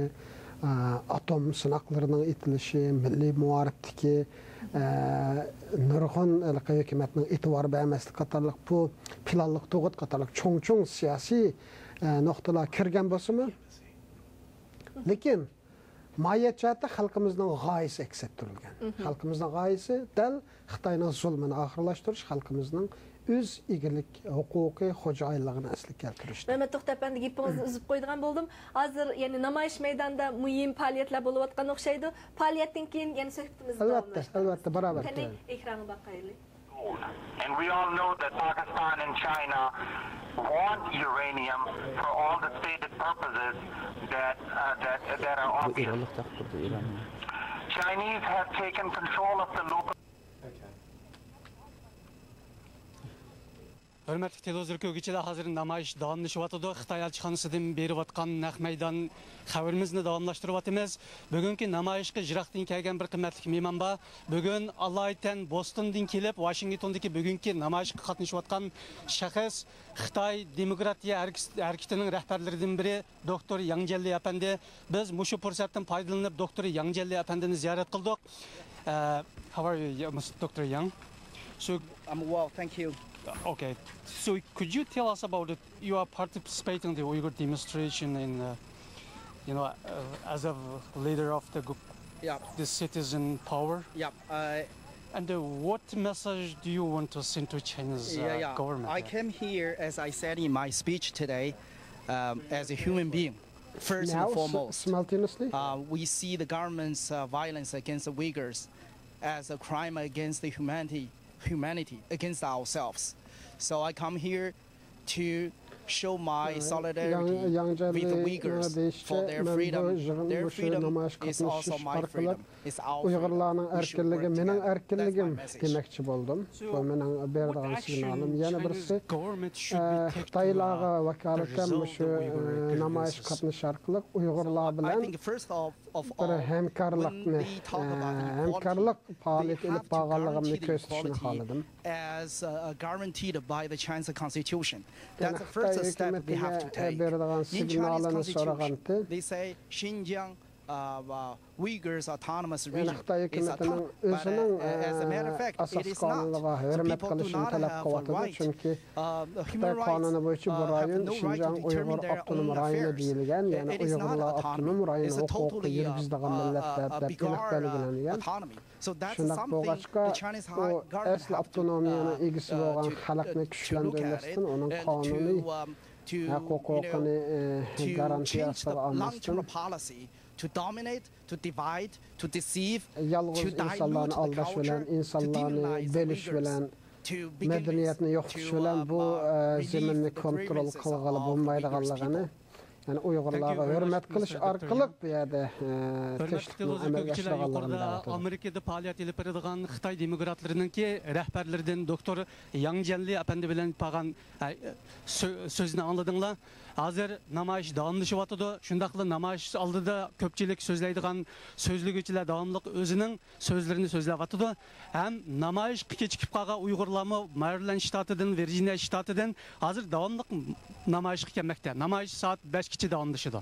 ئە، ئاتوم سىناقلىرىنىڭ ئېتىلىشى، مىللىي مائارىپتىكى، ئە، نۇرغۇن ھېلىقى ھۆكۈمەتنىڭ ئېتىبار بەرمەسلىك قاتارلىق، بۇ پىلانلىق تۇغۇت قاتارلىق چوڭ-چوڭ سىياسىي، ئە، نۇقتىلار كىرگەن بولسىمۇ، لېكىن ماھىيەت جەھەتتە خەلقىمىزنىڭ غايىسى ئەكس ئەتتۈرۈلگەن. خەلقىمىزنىڭ غايىسى دەل خىتاينىڭ زۇلمىنى ئاخىرلاشتۇرۇش، خەلقىمىزنىڭ ئۆز ئىگىلىك ھوقۇقى، خوجايىنلىقىنى ئەسلىگە كەلتۈرۈشتە. مەمەت توختى ئەپەندى، گېپىڭىزنى ئۈزۈپ قويىدىغان بولدۇم. ھازىر، يەنى نامايىش مەيدانىدا مۇھىم پائالىيەتلەر بولۇۋاتقان ئوخشايدۇ. پائالىيەتتىن كېيىن يەنە سۆھبىتىمىزنى ئەلۋەتتە، داۋاملاشتۇرىمىز. ئەلۋەتتە، باراۋەر. قېنى، ئېكرانغا باقايلى. And we all know that Pakistan and China want uranium for all the stated purposes that, uh, that, that are obvious. Chinese have taken control of the local. ھۆرمەتلىك تېلېۋىزور كۆرگۈچىلەر، ھازىر نامايىش داۋاملىشىۋاتىدۇ. خىتاي ئەلچىخانىسىدىن بېرىۋاتقان نەق مەيدان خەۋىرىمىزنى داۋاملاشتۇرۇۋاتىمىز. بۈگۈنكى نامايىشقا يىراقتىن كەلگەن بىر قىممەتلىك مېھمان بار. بۈگۈن ئالايىتەن بوستوندىن كېلىپ، ۋاشىنگتوندىكى بۈگۈنكى نامايىشقا قاتنىشىۋاتقان شەخس، خىتاي دېموكراتىيە ھەرىكىتى-، ھەرىكىتىنىڭ رەھبەرلىرىدىن بىرى، دوكتور ياڭ جيەنلى ئەپەندى. بىز مۇشۇ پۇرسەتتىن پايدىلىنىپ، دوكتور ياڭ جيەنلى ئەپەندىنى زىيارەت قىلدۇق. Uh, how are you, Mister Doctor Yang? So, I'm well, thank you. Okay. So, could you tell us about it? You are participating in the Uyghur demonstration in, uh, you know, uh, as a leader of the group, yeah, the citizen power. Yeah. Uh, and uh, what message do you want to send to China's, uh, yeah, yeah, government? I came here, as I said in my speech today, um, as a human being. First and foremost, uh, we see the government's, uh, violence against the Uyghurs as a crime against the humanity, humanity, against ourselves. So I come here to show my solidarity with the Uyghurs for their freedom. Their freedom is also my freedom. It's our freedom. ئۇيغۇرلارنىڭ ئەركىنلىكى مېنىڭ ئەركىنلىكىم دېمەكچى بولدۇم. بۇ مېنىڭ بېرىدىغان سىگنالىم. يەنە بىرسى، ئە، خىتايلارغا ۋاكالىتەن مۇشۇ، ئە، نامايىشقا قاتنىشىش ئارقىلىق ئۇيغۇرلار بىلەن بىر ھەمكارلىقنى، ئە، ھەمكارلىق پائالىيىتى ئېلىپ بارغانلىقىمنى كۆرسىتىشنى خالىدىم. As, uh, guaranteed by the Chinese Constitution. That's the first step we have to take. In Chinese Constitution, they say Xinjiang, uh, uh, Uyghurs Autonomous Region is a top, but, uh, as a matter of fact, it is not. So people do not have a right, uh, human rights, uh, have no right to determine their own affairs. It is not autonomy. It's a totally, uh, uh, bizarre, uh, autonomy. So that's something the Chinese high government, uh, uh, to, uh, to look at it and to, um, to, you know, to change the long-term policy to dominate, to divide, to deceive, to dilute the culture, to demonize the Uyghurs, to begin to, um, uh, relieve the grievances of the Uyghurs people. Thank you very much, Mister Doctor. يەنى ئۇيغۇرلارغا ھۆرمەت قىلىش ئارقىلىق بۇ يەردە، ئە، ھۆرمەتلىك تىنچلىقنىڭ ئەمەلگە ئاشىدىغانلىقىنى دەۋاتىدۇ. ئامېرىكىدا پائالىيەت ئېلىپ بېرىدىغان خىتاي دېموكراتلىرىنىڭكى رەھبەرلىرىدىن دوكتور ياڭ جيەنلى ئەپەندى بىلەن بارغان، ئە، سۆ-، سۆزىنى ئاڭلىدىڭلار. ھازىر نامايىش داۋاملىشىۋاتىدۇ. شۇنداقلا نامايىش ئالدىدا كۆپچىلىك سۆزلەيدىغان سۆزلىگۈچىلەر داۋاملىق ئۆزىنىڭ سۆزلىرىنى سۆزلەۋاتىدۇ. ھەم نامايىشقا كېچىكىپ قالغان ئۇيغۇرلارمۇ مەرىلەند شتاتىدىن، ۋىرجىنىيە شتاتىدىن ھازىر داۋاملىق نامايىشقا كەلمەكتە. نامايىش سائەت بەشكىچە داۋاملىشىدۇ.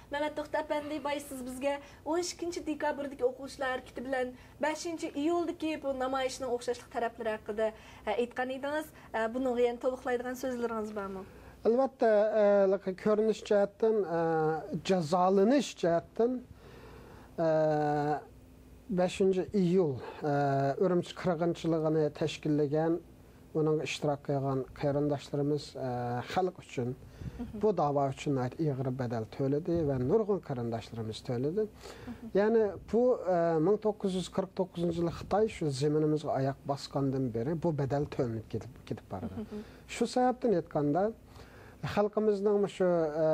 مەمەت توختى ئەپەندى، بايا سىز بىزگە ئون ئىككىنچى دېكابىردىكى ئوقۇغۇچىلار ھەرىكىتى بىلەن بەشىنچى ئىيۇلدىكى بۇ نامايىشنىڭ ئوخشاشلىق تەرەپلىرى ھەققىدە، ئە، ئېيتقان ئىدىڭىز. ئە، بۇنىڭغا يەنە تولۇقلايدىغان سۆزلىرىڭىز بارمۇ؟ ئەلۋەتتە، ئە، كۆرۈنۈش جەھەتتىن، ئە، جازالىنىش جەھەتتىن، ئە، بەشىنچى ئىيۇل، ئە، ئۈرۈمچى قىرغىنچىلىقىنى تەشكىللىگەن، ئۇنىڭغا ئىشتىراك قىلغان قېرىنداشلىرىمىز، ئە، خەلق ئۈچۈن، بۇ داۋا ئۈچۈن ناھايىتى ئېغىر بەدەل تۆلىدى ۋە نۇرغۇن قېرىنداشلىرىمىز تۆلىدى. يەنى بۇ، ئە، مىڭ توققۇز يۈز قىرىق توققۇزىنچى يىلى خىتاي شۇ زېمىنىمىزغا ئاياق باسقاندىن بېرى بۇ بەدەل تۆلىنىپ كېتىپ، كېتىپ بارىدۇ. شۇ سەۋەبتىن ئېيتقاندا، خەلقىمىزنىڭ مۇشۇ، ئە،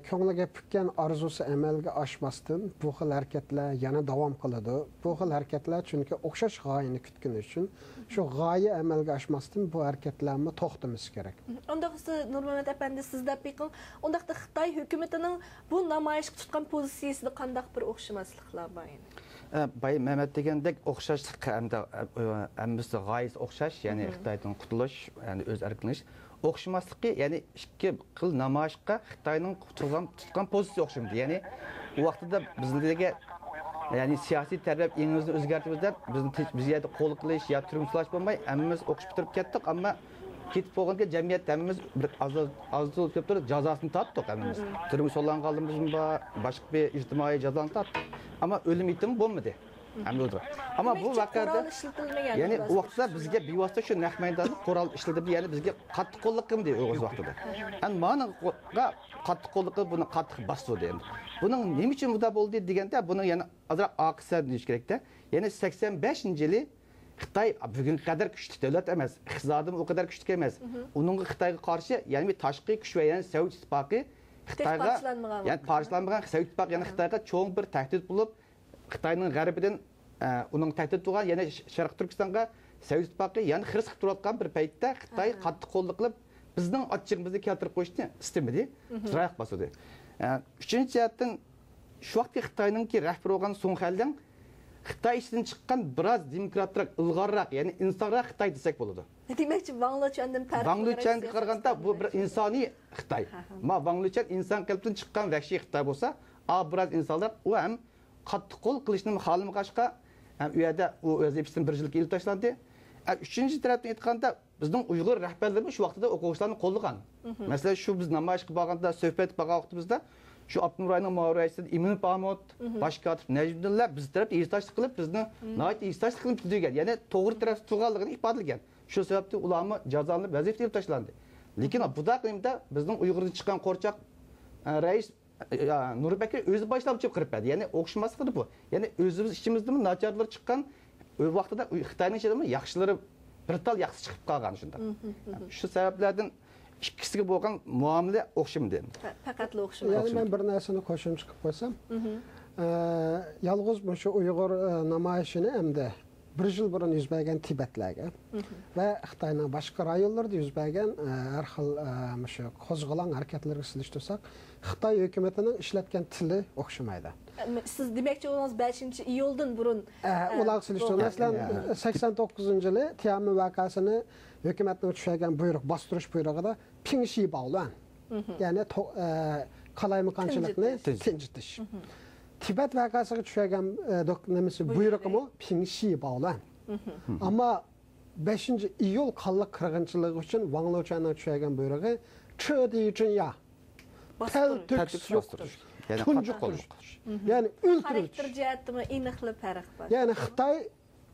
كۆڭلىگە پۈككەن ئارزۇسى ئەمەلگە ئاشماستىن، بۇ خىل ھەرىكەتلەر يەنە داۋام قىلىدۇ. بۇ خىل ھەرىكەتلەر چۈنكى ئوخشاش غايىنى كۈتكىنى ئۈچۈن، شۇ غايە ئەمەلگە ئاشماستىن، بۇ ھەرىكەتلەرمۇ توختىمىسى كېرەك. ئۇنداق بولسا، نۇرمەمەت ئەپەندى، سىز دەپ بېقىڭ. ئۇنداقتا خىتاي ھۆكۈمىتىنىڭ بۇ نامايىشقا تۇتقان پوزىتسىيىسىدە قانداق بىر ئوخشىماسلىقلار بار ئىدى؟ ئە، بايا مەمەت دېگەندەك ئوخشاشلىق ھەمدە، ئە، ھەممىسى غايىسى ئوخشاش، يەنى خىتايدىن قۇتۇلۇش، يەنى ئۆز ئەركىنلىنىش. ئوخشىماسلىقى، يەنى ئىككى خىل نامايىشقا خىتاينىڭ تۇتقان، تۇتقان پوزىتسىيىسى ئوخشىمىدى. يەنى ئۇ ۋاقتىدا بىزلەرگە، يەنى سىياسىي تەرەپ ئېڭىمىزنى ئۆزگەرتىمىز دەپ، بىزنى تىنچ-، بىز يەردە قول قىلىش يا تۈرمە سولاش بولماي، ھەممىمىز ئوقۇش پۈتتۈرۈپ كەتتۇق، ئەمما كېتىپ بولغاندىكىن جەمئىيەتتە ھەممىمىز بىر ئاز، ئاز، ئاز كۆپ تۇرۇپ جازاسىنى تارتتۇق ھەممىمىز. تۈرمىگە سولانغانلىرىمىزمۇ بار، باشقا بىر ئىجتىمائىي جازانى تارتتۇق. ئەمما ئۆلۈم يېتىمى بولمىدى. ھەممە ئۆلتۈرۈپ. ئەمما بۇ دېمەكچى، ۋەقەدە، قورال ئىشلىتىلمىگەن يەنى ئۇ ۋاقىتتا بىزگە بىۋاسىتە شۇ نەق مەيداندا قورال ئىشلىتىلدى، يەنى بىزگە قاتتىق قوللۇق قىلدى ئوغۇز ۋاقتىدا. ئەمما مانىڭغا قاتتىق قوللۇق قىلىپ بۇنى قاتتىق باستۇردى ئەمدى. بۇنىڭ نېمە ئۈچۈن بۇنداق بولدى دېگەندە، بۇنىڭ يەنە ئازراق ئارقىسىدىن دېيىش كېرەكتە. يەنى سەكسەن بەشىنچى يىلى خىتاي بۈگۈنكى قەدەر كۈچلۈك دۆلەت ئەمەس، ئىقتىسادىمۇ ئۇ قەدەر كۈچلۈك ئەمەس. ئۇنىڭغا، خىتايغا قارشى يەنە بىر تاشقى كۈچ ۋە يەنە سوۋېت ئىتتىپاقى خىتايغا، پارچىلانمىغان يەنى ۋاقىت. پارچىلانمىغان سوۋېت ئىتتىپاقى يەنە خىتايغا چوڭ بىر تەھدىت بولۇپ، خىتاينىڭ غەربىدىن، ئە، ئۇنىڭ تەھدىت بولغان يەنە ش-، شەرقىي تۈركىستانغا سوۋېت ئىتتىپاقى يەنە خىرىس قىلىپ تۇرۇۋاتقان بىر پەيتتە خىتاي قاتتىق قوللۇق قىلىپ، بىزنىڭ ئاچچىقىمىزنى كەلتۈرۈپ قويۇشنى ئىستىمىدى. چىرايلىق باسىدۇ. ئە، ئۈچىنچى جەھەتتىن، شۇ ۋاقىتتىكى خىتاينىڭكى رەھبىرى بولغان سۇڭ خەنلىڭ خىتاي ئىچىدىن چىققان بىراز دېموكراتراق، ئىلغارراق، يەنى ئىنسانراق خىتاي دېسەك بولىدۇ. دېمەكچى، ۋاڭ لېچۈەندىن پەرقلىنىرەك ۋاڭ لېچۈەنگە سىياسەت قارىغاندا بۇ بىر قىلىدۇ. ئىنسانىي خىتاي. ھە، ھە. ما ۋاڭ لېچۈەن ئىنسان قېلىپتىن چىققان ۋەھشىي خىتاي بولسا، ئا بىراز ئىنسانراق، ئۇ ھەم قاتتىق قول قىلىشنى خالىمىغاچقا، ھە، ئۇ يەردە ئۇ ۋەزىپىسىدىن بىر يىلغا ئېلىپ تاشلاندى. ھە، ئۈچىنچى تەرەپتىن ئېيتقاندا، بىزنىڭ ئۇيغۇر رەھبەرلىرىمىز شۇ ۋاقتىدا ئوقۇغۇچىلارنى قوللىغان. مەسىلەن، شۇ بىز نامايىشقا بارغاندا، سۆھبەت بارغان ۋاقتىمىزدا، شۇ ئاپتونوم رايوننىڭ مۇئاۋىن رەئىسى ئىمىن پامۇت، باش كاتىپ نەجمىدىنلار بىز تەرەپتە ھېسداشلىق قىلىپ، بىزنى ناھايىتى ھېسداشلىق قىلىپ تۈزۈلگەن، يەنى توغرا تەرەپتە تۇرغانلىقىنى ئىپادىلىگەن. شۇ سەۋەبتىن ئۇلارمۇ جازالىنىپ، ۋەزىپىدىن ئېلىپ تاشلاندى. لېكىن بۇنداق نېمىدە بىزنىڭ ئۇيغۇردىن چىققان قورچاق، ئە، رەئىس، ئە، نۇربەكرى ئۆزى باشلامچى قىلىپ بەردى. يەنى ئوخشىماسلىقىدۇر بۇ. يەنى ئۆزىمىز ئىچىمىزدىمۇ ناچارلىرى چىققان، ئۆ ۋاقتىدا ئۇ خىتاينىڭ ئىچىدىمۇ ياخشىلىرى بىر تال ياخشىسى چىقىپ قالغان شۇنداق. شۇ سەۋەبلەردىن ئىككىسىگە بولغان مۇئامىلە ئوخشىمىدى. پە-، پەقەتلا ئوخشىمىدى. يەنە مەن بىر نەرسىنى قوشۇمچە قىلىپ قويسام، ئە، يالغۇز مۇشۇ ئۇيغۇر، ئە، نامايىشىنى ئەمدى بىر يىل بۇرۇن يۈز بەرگەن تىبەتلەرگە ۋە خىتاينىڭ باشقا رايونلىرىدا يۈز بەرگەن، ئە، ھەر خىل، ئە، مۇشۇ قوزغىلاڭ ھەرىكەتلىرىگە سېلىشتۇرساق، خىتاي ھۆكۈمىتىنىڭ ئىشلەتكەن تىلى ئوخشىمايدۇ. سىز دېمەكچى بولغىنىڭىز بەشىنچى ئىيۇلدىن بۇرۇن، ئە، ئە، ئۇلارغا سېلىشتۇرۇپ، بولغان. مەسىلەن، سەكسەن توققۇزىنچى يىلى تيەنئەنمېن ۋەقەسىنى ھۆكۈمەتنىڭ چۈشۈرگەن بۇيرۇق، باستۇرۇش بۇيرۇقىدا پىڭشى باۋلۈەن، يەنى تو-، ئە، قالايمىقانچىلىقنى تىنچىتىش. تىنچىتىش. تىبەت ۋەقەسىگە چۈشۈرگەن، ئە، دوك-، نېمىسى، بۇيرۇقى. بۇيرۇقىمۇ پىڭشى باۋلۈەن. ئەمما بەشىنچى ئىيۇل قانلىق قىرغىنچىلىقى ئۈچۈن ۋاڭ لېچۈەننىڭ چۈشۈرگەن بۇيرۇقى چېدىچۈنيا. تەلتۆكۈس يوقىتىش. يەنى تۇنجۇقۇش. يەنى ئۆلتۈرۈش. خاراكتېر جەھەتتىمۇ ئېنىقلا پەرق بار. يەنى خىتاي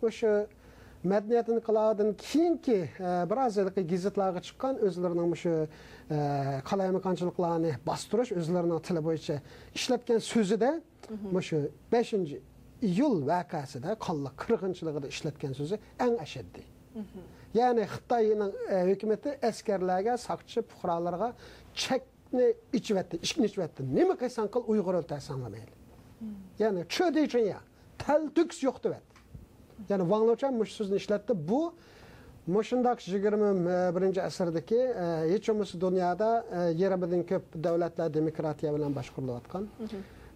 مۇشۇ مەدەنىيەت ئىنقىلابىدىن كېيىنكى، ئە، بىر ئاز ھېلىقى گېزىتلارغا چىققان ئۆزلىرىنىڭ مۇشۇ، ئە، قالايمىقانچىلىقلارنى باستۇرۇش، ئۆزلىرىنىڭ تىلى بويىچە ئىشلەتكەن سۆزىدە مۇشۇ بەشىنچى ئىيۇل ۋەقەسىدە، قانلىق قىرغىنچىلىقىدا ئىشلەتكەن سۆزى ئەڭ ئەشەددىي. يەنى خىتاينىڭ، ئە، ھۆكۈمىتى ئەسكەرلەرگە، ساقچى پۇقرالارغا چەكنى ئېچىۋەتتى، ئىشىكنى ئېچىۋەتتى. نېمە قىلساڭ قىل، ئۇيغۇر ئۆلتۈرسەڭلا مەيلى. يەنى چېدىچۈنيا، تەلتۆكۈس يوق دەۋەتتى. يەنى ۋاڭ لېچۈەن مۇشۇ سۆزنى ئىشلەتتى. بۇ مۇشۇنداق يىگىرمە بىرىنچى ئەسىردىكى، ئە، ھېچ بولمىسا دۇنيادا، ئە، يېرىمىدىن كۆپ دۆلەتلەر دېموكراتىيە بىلەن باشقۇرۇلۇۋاتقان.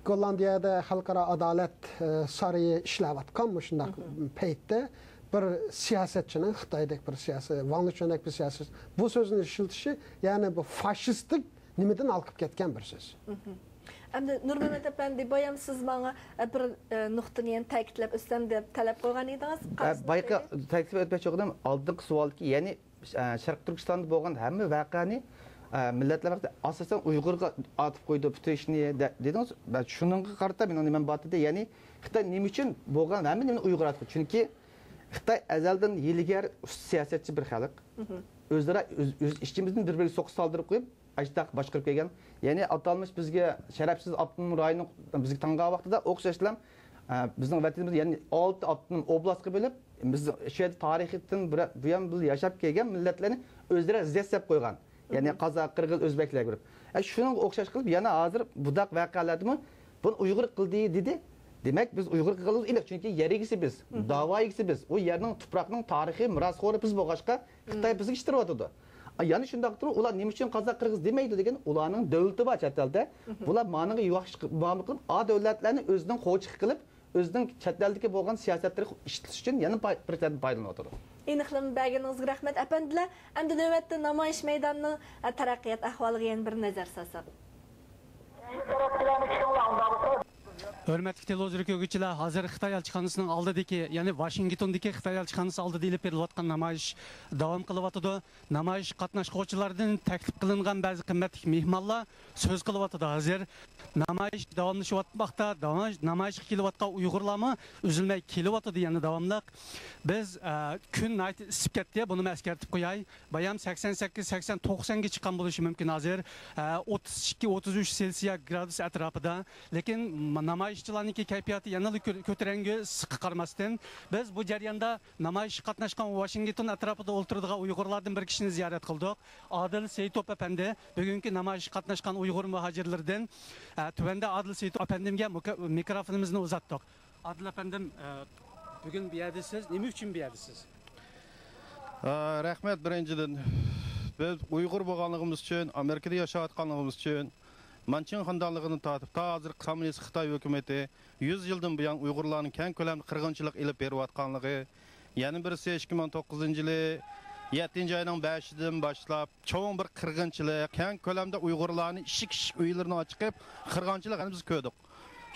گوللاندىيەدە خەلقئارا ئادالەت، ئە، سارىيى ئىشلەۋاتقان مۇشۇنداق پەيتتە بىر سىياسەتچىنىڭ، خىتايدەك بىر سىياسىي، ۋاڭ لېچۈەندەك بىر سىياسەتچى بۇ سۆزنى ئىشلىتىشى، يەنى بۇ فاشىستىك نېمىدىن ھالقىپ كەتكەن بىر سۆز. ئەمدى نۇرمەمەت ئەپەندى، بايام سىز ماڭا، ئە، بىر، ئە، نۇقتىنى يەنە تەكىتلەپ ئۆتسەم دەپ تەلەپ قويغان ئىدىڭىز. ئە، بايىقى تەكىتلەپ ئۆتمەكچى بولغىنىم ئالدىنقى سوئالدىكى، يەنى، ئە، شەرقىي تۈركىستاندا بولغان ھەممە ۋەقەنى، ئە، مىللەتلەر ئاساسەن ئۇيغۇرغا ئاتىپ قويىدۇ پۈتۈن ئىشنى دە-، دېدىڭىز. مەن شۇنىڭغا قارىتا مېنىڭ نېمەم بار دېدى، يەنى خىتاي نېمە ئۈچۈن بولغان ھەممە نېمىنى ئۇيغۇرغا ئاتىپ قويدى؟ چۈنكى خىتاي ئەزەلدىن ھىيلىگەر، ئۇستا سىياسەتچى بىر خەلق. ئۆزئارا ئۆز، ئۆز ئىچىمىزدىن بىر-بىرىگە سوقۇش سالدۇرۇپ قويۇپ، ئاشتاق باشقۇرۇپ كەلگەن. يەنى ئاتالمىش بىزگە شەرەپسىز ئاپتونوم رايوننى بىزگە تاڭغان ۋاقتىدا ئوخشاشلا، ئە، بىزنىڭ ۋەتىنىمىزدە يەنى ئالتە ئاپتونوم ئوبلاستقا بۆلۈپ، بىز شۇ يەردە تارىخىتتىن بۇرا-، بۇيان بىللە ياشاپ كەلگەن مىللەتلەرنى ئۆزئارا زىت سەپ قويغان. يەنى قازاق، قىرغىز، ئۆزبەكلەر بولۇپ. ئە، شۇنىڭغا ئوخشاش قىلىپ يەنە ھازىر بۇنداق ۋەقەلەردىمۇ بۇنى ئۇيغۇر قىلدى دېدى. دېمەك، بىز ئۇيغۇر قىلغىنىمىز ئېنىق، چۈنكى يەر ئىگىسى بىز، داۋا ئىگىسى بىز. ئۇ يەرنىڭ، تۇپراقنىڭ تارىخىي مىراسخورى بىز بولغاچقا، خىتاي بىزگە ئىشتىرىۋاتىدۇ. ئا، يەنە شۇنداق تۇرۇپ، ئۇلار نېمە ئۈچۈن قازاق، قىرغىز دېمەيدۇ دېگەن، ئۇلارنىڭ دۆلىتى بار چەت ئەلدە. بۇلار مانىڭغا ياخشى مۇئامىلە قىلىپ، ئا دۆلەتلەرنى ئۆزىنىڭ قوچىقى قىلىپ، ئۆزىنىڭ چەت ئەلدىكى بولغان سىياسەتلىرىگە ئىشلىتىش ئۈچۈن يەنە پاي-، پۇرسەتتىن پايدىلىنىۋاتىدۇ. ئېنىقلىما بەرگىنىڭىزگە رەھمەت، ئەپەندىلەر. ئەمدى نۆۋەتتە نامايىش مەيدانىنىڭ، ئە، تەرەققىيات ئەھۋالىغا يەنە بىر نەزەر سالساق. ھۆرمەتلىك تېلېۋىزور كۆرگۈچىلەر، ھازىر خىتاي ئەلچىخانىسىنىڭ ئالدىدىكى، يەنى ۋاشىنگتوندىكى خىتاي ئەلچىخانىسى ئالدىدا ئېلىپ بېرىلىۋاتقان نامايىش داۋام قىلىۋاتىدۇ. نامايىش قاتناشقۇچىلاردىن تەكلىپ قىلىنغان بەزى قىممەتلىك مېھمانلار سۆز قىلىۋاتىدۇ ھازىر. نامايىش داۋاملىشىۋاتماقتا. نامايىش، نامايىشقا كېلىۋاتقان ئۇيغۇرلارمۇ ئۈزۈلمەي كېلىۋاتىدۇ يەنە داۋاملىق. بىز، ئە، كۈن ناھايىتى ئىسسىپ كەتتى، بۇنىمۇ ئەسكەرتىپ قوياي. بايام سەكسەن سەككىز، سەكسەن توقسەنگە چىققان بولۇشى مۇمكىن ھازىر. ئە، ئوتتۇز ئىككى، ئوتتۇز ئۈچ سېلسىيە گرادۇس ئەتراپىدا. لېكىن ما-، نامايىشچىلارنىڭكى كەيپىياتى يەنىلا كۆ-، كۆتۈرەڭگۈ، ئىسسىققا قارىماستىن، بىز بۇ جەرياندا نامايىشقا قاتناشقان ۋاشىنگتون ئەتراپىدا ئولتۇرىدىغان ئۇيغۇرلاردىن بىر كىشىنى زىيارەت قىلدۇق. ئادىل سېيىتوپ ئەپەندى، بۈگۈنكى نامايىشقا قاتناشقان ئۇيغۇر مۇھاجىرلىرىدىن. ئە، تۆۋەندە ئادىل سېيىتوپ ئەپەندىمگە مۇكا-، مىكروفونىمىزنى ئۇزاتتۇق. ئادىل ئەپەندىم، ئە، بۈگۈن بۇ يەردىسىز. نېمە ئۈچۈن بۇ يەردىسىز؟ ئە، رەھمەت، بىرىنچىدىن، بىز ئۇيغۇر بولغانلىقىمىز ئۈچۈن، ئامېرىكىدا ياشاۋاتقانلىقىمىز ئۈچۈن، مانچىڭ خانىدانلىقىدىن تارتىپ تا ھازىرقى كوممۇنىست خىتاي ھۆكۈمىتى يۈز يىلدىن بۇيان ئۇيغۇرلارنى كەڭ كۆلەمدە قىرغىنچىلىق ئېلىپ بېرىۋاتقانلىقى، يەنە بىرسى ئىككى مىڭ توققۇزىنچى يىلى يەتتىنچى ئاينىڭ بەشىدىن باشلاپ چوڭ بىر قىرغىنچىلىق، كەڭ كۆلەمدە ئۇيغۇرلارنى ئىشىك ئىشىك ئۆيلىرىنى ئاچىقىپ قىرغىنچىلىق، يەنە بىز كۆردۇق.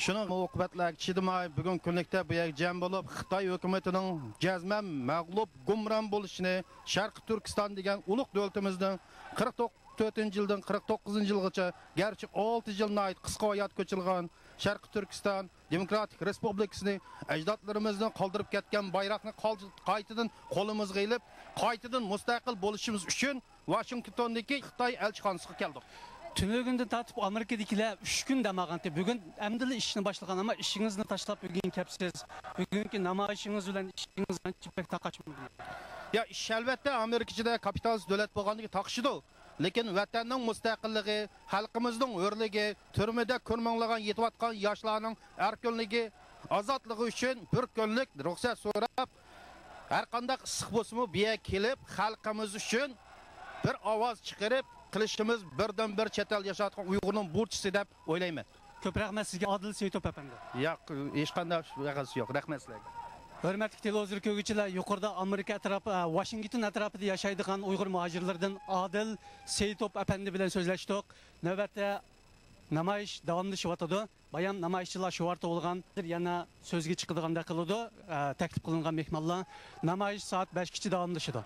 شۇنىڭ ئوقۇبەتلەرگە چىدىماي، بۈگۈنكى كۈنلۈكتە بۇ يەرگە جەم بولۇپ، خىتاي ھۆكۈمىتىنىڭ جەزمەن مەغلۇپ، گۇمران بولۇشىنى، شەرقىي تۈركىستان دېگەن ئۇلۇغ دۆلىتىمىزنىڭ قىرىق تۆتىنچى يىلدىن قىرىق توققۇزىنچى يىلغىچە، گەرچە ئالتە يىل ناھايىتى قىسقا ھايات كۆچۈرگەن شەرقىي تۈركىستان دېموكراتىك رېسپۇبلىكىسىنى، ئەجدادلىرىمىزنىڭ قالدۇرۇپ كەتكەن بايراقنى قال-، قايتىدىن قولىمىزغا ئېلىپ، قايتىدىن مۇستەقىل بولۇشىمىز ئۈچۈن ۋاشىنگتوندىكى خىتاي ئەلچىخانىسىغا كەلدۇق. تۈنۈگۈندىن تارتىپ ئامېرىكىدىكىلەر ئۈچ كۈن دەم ئالغانتى. بۈگۈن ئەمدىلا ئىشنى باشلىغان، ئەمما ئىشىڭىزنى تاشلاپ بۈگۈن كەپسىز. بۈگۈنكى نامايىشىڭىز بىلەن ئىشىڭىز ئانچە بەك تاقاشمىدىمۇ؟ يا، ئىش ئەلۋەتتە ئامېرىكا ئىچىدە كاپىتالىست دۆلەت بولغاندىكى تاقىشىدۇ. لېكىن ۋەتەننىڭ مۇستەقىللىقى، خەلقىمىزنىڭ ھۆرلۈكى، تۈرمىدە كۆرمىڭلىغان يېتىۋاتقان ياشلارنىڭ ئەركىنلىكى، ئازادلىقى ئۈچۈن بىر كۈنلۈك رۇخسەت سوراپ، ھەرقانداق ئىسسىق بولسىمۇ، بۇ يەرگە كېلىپ، خەلقىمىز ئۈچۈن بىر ئاۋاز چىقىرىپ قىلىشىمىز بىردىنبىر چەت ئەلدە ياشاۋاتقان ئۇيغۇرنىڭ بۇرچى دەپ ئويلايمەن. كۆپ رەھمەت سىزگە، ئادىل سېيىتوپ ئەپەندى. ياق، ھېچقانداق ۋەقەسى يوق. رەھمەت سىلەرگە. ھۆرمەتلىك تېلېۋىزور كۆرگۈچىلەر، يۇقىرىدا ئامېرىكا ئەتراپى، ئە، ۋاشىنگتون ئەتراپىدا ياشايدىغان ئۇيغۇر مۇھاجىرلىرىدىن ئادىل سېيىتوپ ئەپەندى بىلەن سۆزلەشتۇق. نۆۋەتتە نامايىش داۋاملىشىۋاتىدۇ. بايام نامايىشچىلار شوئار توۋلىغان، يەنە سۆزگە چىقىدىغاندەك قىلىدۇ. ئە، تەكلىپ قىلىنغان مېھمانلار. نامايىش سائەت بەشكىچە داۋاملىشىدۇ.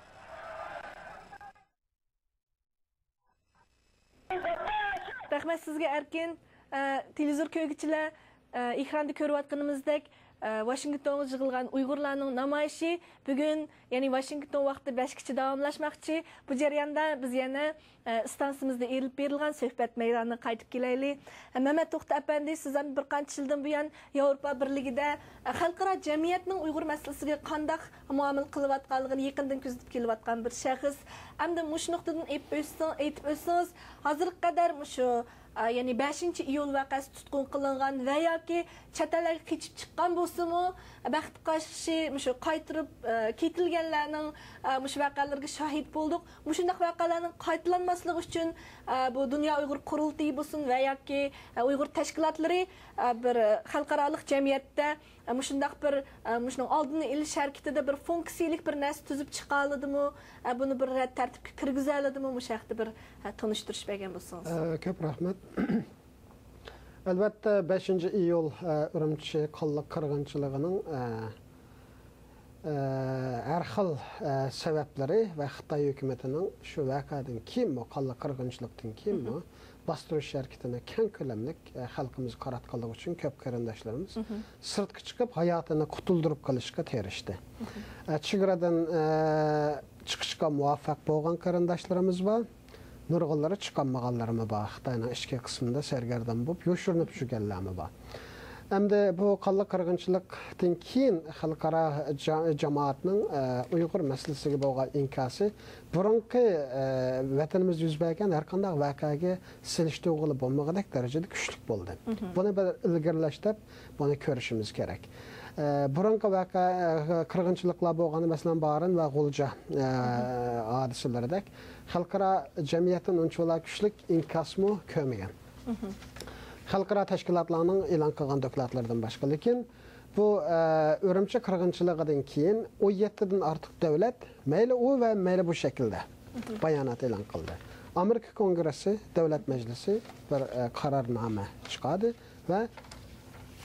رەھمەت سىزگە، ئەركىن. ئە، تېلېۋىزور كۆرگۈچىلەر، ئە، ئېكراندا كۆرۈۋاتقىنىمىزدەك، ئە، ۋاشىنگتونغا يىغىلغان ئۇيغۇرلارنىڭ نامايىشى بۈگۈن، يەنى ۋاشىنگتون ۋاقتى بەشكىچە داۋاملاشماقچى. بۇ جەرياندا بىز يەنە، ئە، ئىستانسىمىزدا ئېلىپ بېرىلغان سۆھبەت مەيدانىغا قايتىپ كېلەيلى. ئە، مەمەت توختى ئەپەندى، سىز ھەم بىر قانچە يىلدىن بۇيان ياۋروپا بىرلىكىدە، ئە، خەلقئارا جەمئىيەتنىڭ ئۇيغۇر مەسىلىسىگە قانداق مۇئامىلە قىلىۋاتقانلىقىنى يېقىندىن كۆزىتىپ كېلىۋاتقان بىر شەخس. ئەمدى مۇشۇ نۇقتىدىن ئېيتىپ ئۆتسىڭ-، ئېيتىپ ئۆتسىڭىز، ھازىرغا قەدەر مۇشۇ، ئە، يەنى بەشىنچى ئىيۇل ۋەقەسى تۇتقۇن قىلىنغان ۋە ياكى چەت ئەللەرگە قېچىپ چىققان بولسىمۇ، بەختكە قارشى مۇشۇ قايتۇرۇپ، ئە، كېتىلگەنلەرنىڭ، ئە، مۇشۇ ۋەقەلىرىگە شاھىت بولدۇق. مۇشۇنداق ۋەقەلەرنىڭ قايتىلانماسلىقى ئۈچۈن، ئە، بۇ دۇنيا ئۇيغۇر قۇرۇلتىيى بولسۇن ۋە ياكى، ئە، ئۇيغۇر تەشكىلاتلىرى، ئە، بىر خەلقئارالىق جەمئىيەتتە، ئە، مۇشۇنداق بىر، ئە، مۇشۇنىڭ ئالدىنى ئېلىش ھەرىكىتىدە بىر فۇنكسىيىلىك بىر نەرسە تۈزۈپ چىقالىدىمۇ؟ ئە، بۇنى بىر رەت تەرتىپكە كىرگۈزەلىدىمۇ؟ مۇشۇ ھەقتە بىر، ئە، تونۇشتۇرۇش بەرگەن بولسىڭىز. ئە، كۆپ رەھمەت. ئەلۋەتتە، بەشىنچى ئىيۇل، ئە، ئۈرۈمچى قانلىق قىرغىنچىلىقىنىڭ، ئە، ئە، ھەر خىل، ئە، سەۋەبلىرى ۋە خىتاي ھۆكۈمىتىنىڭ شۇ ۋەقەدىن كېيىنمۇ، قانلىق قىرغىنچىلىقتىن كېيىنمۇ باستۇرۇش ھەرىكىتىنى كەڭ كۆلەملىك، ئە، خەلقىمىزگە قاراتقانلىقى ئۈچۈن كۆپ قېرىنداشلىرىمىز سىرتقا چىقىپ، ھاياتىنى قۇتۇلدۇرۇپ قېلىشقا تىرىشتى. ئە، چېگرادىن، ئە، چىقىشقا مۇۋەپپەق بولغان قېرىنداشلىرىمىز بار. نۇرغۇنلىرى چىقالمىغانلىرىمۇ بار. خىتاينىڭ ئىچكى قىسمىدا سەرگەردان بولۇپ يوشۇرۇنۇپ يۈرگەنلەرمۇ بار. ئەمدى بۇ قانلىق قىرغىنچىلىقتىن كېيىن خەلقئارا جا-، جامائەتنىڭ، ئە، ئۇيغۇر مەسىلىسىگە بولغان ئىنكاسى بۇرۇنقى، ئە، ۋەتىنىمىزدە يۈز بەرگەن ھەر قانداق ۋەقەگە سېلىشتۇرغىلى بولمىغۇدەك دەرىجىدە كۈچلۈك بولدى. بۇنى بىر ئىلگىرىلەش دەپ بۇنى كۆرۈشىمىز كېرەك. ئە، بۇرۇنقى ۋەقە، ئە، قىرغىنچىلىقلار بولغان، مەسىلەن، بارىن ۋە غۇلجا، ئە، ھادىسىلىرىدەك خەلقئارا جەمئىيەتتىن ئۇنچىۋالا كۈچلۈك ئىنكاسمۇ كۆرمىگەن. خەلقئارا تەشكىلاتلارنىڭ ئېلان قىلغان دوكلاتلىرىدىن باشقا. لېكىن بۇ، ئە، ئۈرۈمچى قىرغىنچىلىقىدىن كېيىن ئون يەتتىدىن ئارتۇق دۆلەت مەيلى ئۇ ۋە مەيلى بۇ شەكىلدە بايانات ئېلان قىلدى. ئامېرىكا كونگرېسسى، دۆلەت مەجلىسى بىر، ئە، قارارنامە چىقاردى ۋە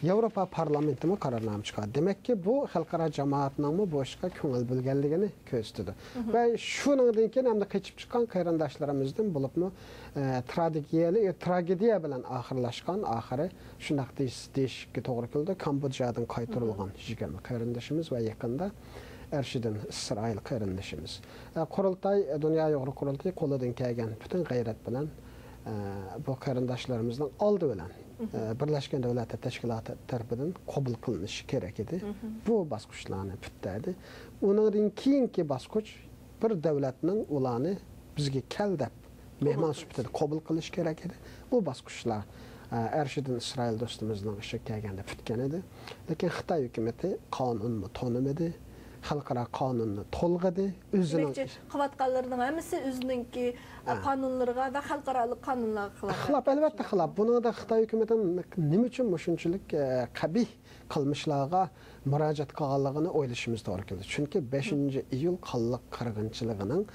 ياۋروپا پارلامېنتىمۇ قارارنامە چىقاردى. دېمەككى، بۇ خەلقئارا جامائەتنىڭمۇ بۇ ئىشقا كۆڭۈل بۆلگەنلىكىنى كۆرسىتىدۇ. ۋە شۇنىڭدىن كېيىن ئەمدى قېچىپ چىققان قېرىنداشلىرىمىزدىن، بولۇپمۇ، ئە، تراگېدىيەلىك، تراگېدىيە بىلەن ئاخىرلاشقان، ئاخىرى شۇنداق دېيىش-، دېيىشكە توغرا كېلىدۇ، كامبودژادىن قايتۇرۇلغان يىگىرمە قېرىندىشىمىز ۋە يېقىندا ئەرشىدىن ئىسرائىل قېرىندىشىمىز. ئە، قۇرۇلتاي، دۇنيا ئۇيغۇر قۇرۇلتىيى قولىدىن كەلگەن پۈتۈن غەيرەت بىلەن، ئە، بۇ قېرىنداشلىرىمىزنىڭ ئالدى بىلەن، ئە، بىرلەشكەن دۆلەتلەر تەشكىلاتى تەرىپىدىن قوبۇل قىلىنىشى كېرەك ئىدى. بۇ باسقۇچلارنى پۈتتۈردى. ئۇنىڭدىن كېيىنكى باسقۇچ بىر دۆلەتنىڭ ئۇلارنى بىزگە كەل دەپ مېھمان سۈپىتىدە قوبۇل قىلىش كېرەك ئىدى. بۇ باسقۇچلار، ئە، ئەرشىدىن ئىسرائىل دوستىمىزنىڭ ئىشىغا كەلگەندە پۈتكەن ئىدى. لېكىن خىتاي ھۆكۈمىتى قانۇنمۇ تونۇمىدى، خەلقئارا قانۇننى تولغىدى، ئۆزىنىڭ دېمەكچى، قىلىۋاتقانلىرىنىڭ ھەممىسى ئۆزىنىڭكى، ئە، ھە. قانۇنلىرىغا ۋە خەلقئارالىق قانۇنلارغا خىلاپ. خىلاپ، ئەلۋەتتە خىلاپ. بۇنىڭدا خىتاي ھۆكۈمىتى نېمە ئۈچۈن مۇشۇنچىلىك، ئە، قەبىھ قىلمىشلارغا مۇراجىئەت قىلغانلىقىنى ئويلىشىمىز توغرا كېلىدۇ. چۈنكى بەشىنچى ئىيۇل قانلىق قىرغىنچىلىقىنىڭ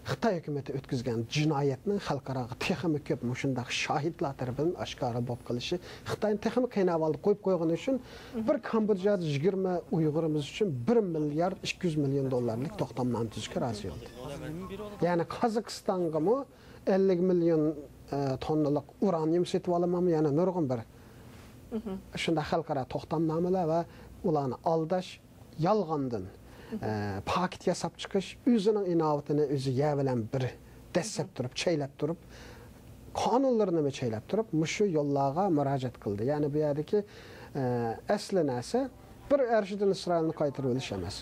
خىتاي ھۆكۈمىتى ئۆتكۈزگەن جىنايەتنىڭ خەلقئاراغا تېخىمۇ كۆپ مۇشۇنداق شاھىتلار تەرىپىدىن ئاشكارا بولۇپ قېلىشى خىتاينى تېخىمۇ قىيىن ئەھۋالدا قويۇپ قويغىنى ئۈچۈن، بىر كامبودژادا يىگىرمە ئۇيغۇرىمىز ئۈچۈن بىر مىليارد ئىككى يۈز مىليون دوللارلىق توختامنامە تۈزۈشكە رازى بولدى. يەنى قازاقىستانغىمۇ ئەللىك مىليون، ئە، توننىلىق ئۇرانىيۇم سېتىۋالىمەنمۇ، يەنە نۇرغۇن بىر شۇنداق خەلقئارا توختامنامىلەر ۋە ئۇلارنى ئالداش، يالغاندىن، ئە، پاكىت ياساپ چىقىش، ئۆزىنىڭ ئىناۋىتىنى ئۆزى يەر بىلەن بىر دەسسەپ تۇرۇپ، چەيلەپ تۇرۇپ، قانۇنلىرىنىمۇ چەيلەپ تۇرۇپ، مۇشۇ يوللارغا مۇراجىئەت قىلدى. يەنى بۇ يەردىكى، ئە، ئەسلى نەرسە بىر ئەرشىدىن ئىسرائىلنى قايتۇرۇۋېلىش ئەمەس.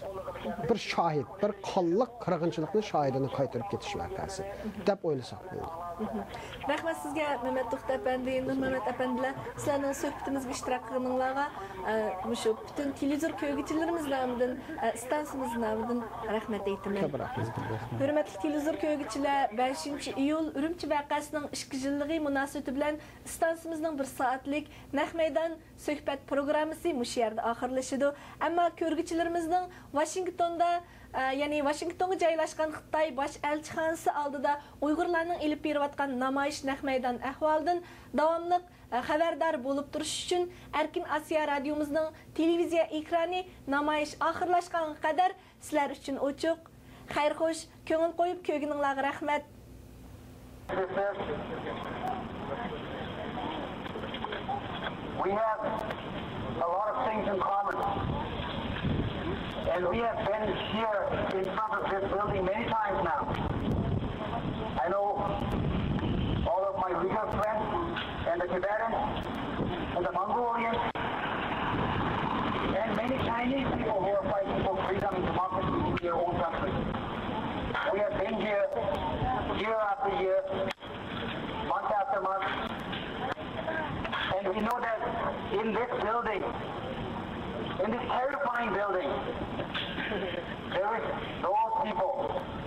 بىر شاھىت، بىر قانلىق قىرغىنچىلىقنى شاھىدىنى قايتۇرۇپ كېتىش ۋەقەسى دەپ ئويلىساق بولىدۇ. رەھمەت سىزگە، مەمەت توختى ئەپەندى، نۇر مەمەت ئەپەندىلەر، سىلەرنىڭ سۆھبىتىمىزگە ئىشتىراك قىلغىنىڭلارغا، ئە، مۇشۇ پۈتۈن تېلېۋىزور كۆرگۈچىلىرىمىز نامىدىن، ئە، ئىستانسىمىز نامىدىن رەھمەت ئېيتىمەن. كۆپ رەھمەت. ھۆرمەتلىك تېلېۋىزور كۆرگۈچىلەر، بەشىنچى ئىيۇل ئۈرۈمچى ۋەقەسىنىڭ ئىككى يىللىقى مۇناسىۋىتى بىلەن ئىستانسىمىزنىڭ بىر سائەتلىك نەق مەيدان سۆھبەت پروگراممىسى مۇشۇ يەردە ئاخىرلىشىدۇ. ئەمما كۆرگۈچىلىرىمىزنىڭ ۋاشىنگتوندا، ئە، يەنى ۋاشىنگتونغا جايلاشقان خىتاي باش ئەلچىخانىسى ئالدىدا ئۇيغۇرلارنىڭ ئېلىپ بېرىۋاتقان نامايىش نەق مەيدان ئەھۋالىدىن داۋاملىق، ئە، خەۋەردار بولۇپ تۇرۇش ئۈچۈن ئەركىن ئاسىيا رادىيومىزنىڭ تېلېۋىزىيە ئېكرانى نامايىش ئاخىرلاشقانغا قەدەر سىلەر ئۈچۈن ئوچۇق. خەير خوش، كۆڭۈل قويۇپ كۆرگىنىڭلارغا رەھمەت. We have a lot of things in common. And we have been here in front of this building many times now. I know all of my Uyghur friends and the Tibetans and the Mongolians and many Chinese people who are fighting for freedom and democracy in their own country. We have been here year after year, month after month, and we know that in this building, in this terrifying building, there is those people,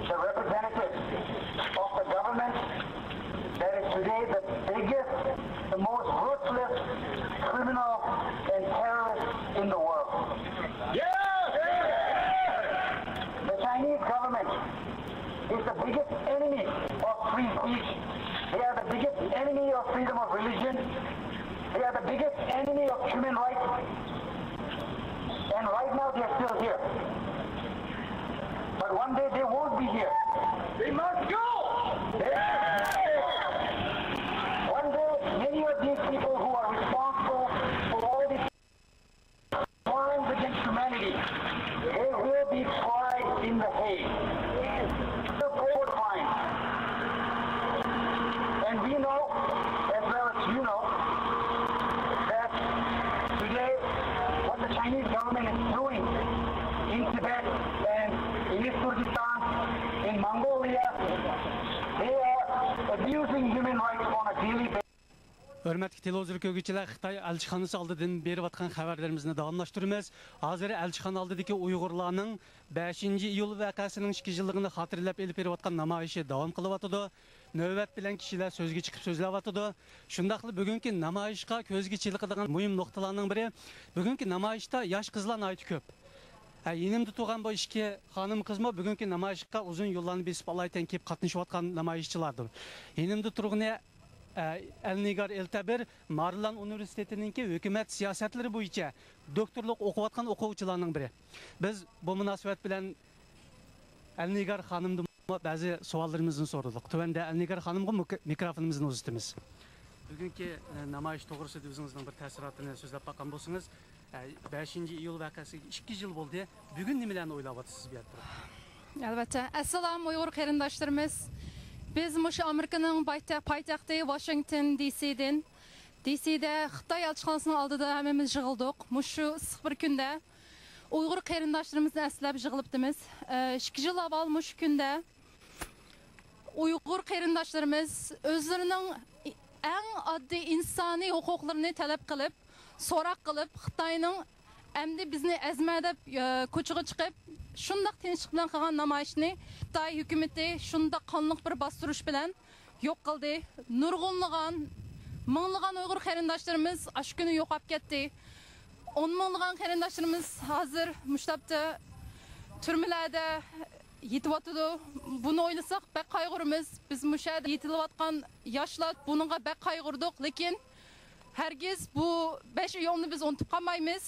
the representatives of the government that is today the biggest, the most ruthless criminal and terrorist in the world. The Chinese government is the biggest enemy of free speech. They are the biggest enemy of freedom of religion. They are the biggest enemy of human rights. And right now they are still here. But one day they won't be here. They must go! One day, many of these people who are responsible for all these crimes against humanity, they will be tried in The Hague. The court fine. And we know, as well as you know, that today what the Chinese government is doing in Tibet and in East Turkestan, in Mongolia, they are abusing human rights on a daily basis. ھۆرمەتلىك تېلېۋىزور كۆرگۈچىلەر، خىتاي ئەلچىخانىسى ئالدىدىن بېرىۋاتقان خەۋەرلىرىمىزنى داۋاملاشتۇرىمىز. ھازىر ئەلچىخانا ئالدىدىكى ئۇيغۇرلارنىڭ بەشىنچى ئىيۇل ۋەقەسىنىڭ ئىككى يىللىقىنى خاتىرىلەپ ئېلىپ بېرىۋاتقان نامايىشى داۋام قىلىۋاتىدۇ. نۆۋەت بىلەن كىشىلەر سۆزگە چىقىپ سۆزلەۋاتىدۇ. شۇنداقلا بۈگۈنكى نامايىشقا كۆزگە چېلىقىدىغان مۇھىم نۇقتىلارنىڭ بىرى، بۈگۈنكى نامايىشتا ياش قىزلار ناھايىتى كۆپ. ھە، يېنىمدا تۇرغان بۇ ئىككى خانىم قىزمۇ بۈگۈنكى نامايىشقا ئۇزۇن يوللارنى بېسىپ ئالايىتەن كېلىپ قاتنىشىۋاتقان نامايىشچىلاردۇر. يېنىمدا تۇرغىنى ئە، ئەلنىگار ئىلتەبىر مارىلان ئۇنىۋېرسىتېتىنىڭكى ھۆكۈمەت سىياسەتلىرى بويىچە دوكتورلۇق ئوقۇۋاتقان ئوقۇغۇچىلارنىڭ بىرى. بىز بۇ مۇناسىۋەت بىلەن ئەلنىگار خانىمدىنمۇ بەزى سوئاللىرىمىزنى سورىدۇق. تۆۋەندە ئەلنىگار خانىمغا مىك-، مىكروفونىمىزنى ئۇزىتىمىز. بۈگۈنكى، ئە، نامايىش توغرىسىدا ئۆزىڭىزنىڭ بىر تەسىراتىنى سۆزلەپ باققان بولسىڭىز، ئە، بەشىنچى ئىيۇل ۋەقەسىگە ئىككى يىل بولدى. بۈگۈن نېمىلەرنى ئويلاۋاتىسىز بۇ يەردە تۇرۇپ؟ ئەلۋەتتە. ئەسسالام، ئۇيغۇر قېرىنداشلىرىمىز. بىز مۇشۇ ئامېرىكىنىڭ بايتە-، پايتەختى ۋاشىنگتون دى سىدىن، دى سىدە خىتاي ئەلچىخانىسىنىڭ ئالدىدا ھەممىمىز يىغىلدۇق. مۇشۇ ئىسسىق بىر كۈندە ئۇيغۇر قېرىنداشلىرىمىزنى ئەسلەپ يىغىلىپتىمىز. ئە، ئىككى يىل ئاۋۋال مۇشۇ كۈندە ئۇيغۇر قېرىنداشلىرىمىز ئۆزلىرىنىڭ ئەڭ ئاددىي ئىنسانىي ھوقۇقلىرىنى تەلەپ قىلىپ، سوراق قىلىپ، خىتاينىڭ ئەمدى بىزنى ئەزمە دەپ، ئە، كوچىغا چىقىپ، شۇنداق تىنچلىق بىلەن قىلغان نامايىشنى خىتاي ھۆكۈمىتى شۇنداق قانلىق بىر باستۇرۇش بىلەن يوق قىلدى. نۇرغۇنلىغان، مىڭلىغان ئۇيغۇر قېرىنداشلىرىمىز ئاشۇ كۈنى يوقاپ كەتتى. ئون مىڭلىغان قېرىنداشلىرىمىز ھازىر مۇشۇ تاپتا تۈرمىلەردە يېتىۋاتىدۇ. بۇنى ئويلىساق بەك قايغۇرىمىز. بىز مۇشۇ يەردە يېتىلىۋاتقان ياشلار بۇنىڭغا بەك قايغۇردۇق. لېكىن ھەرگىز بۇ بەش ئىيۇلنى بىز ئۇنتۇپ قالمايمىز.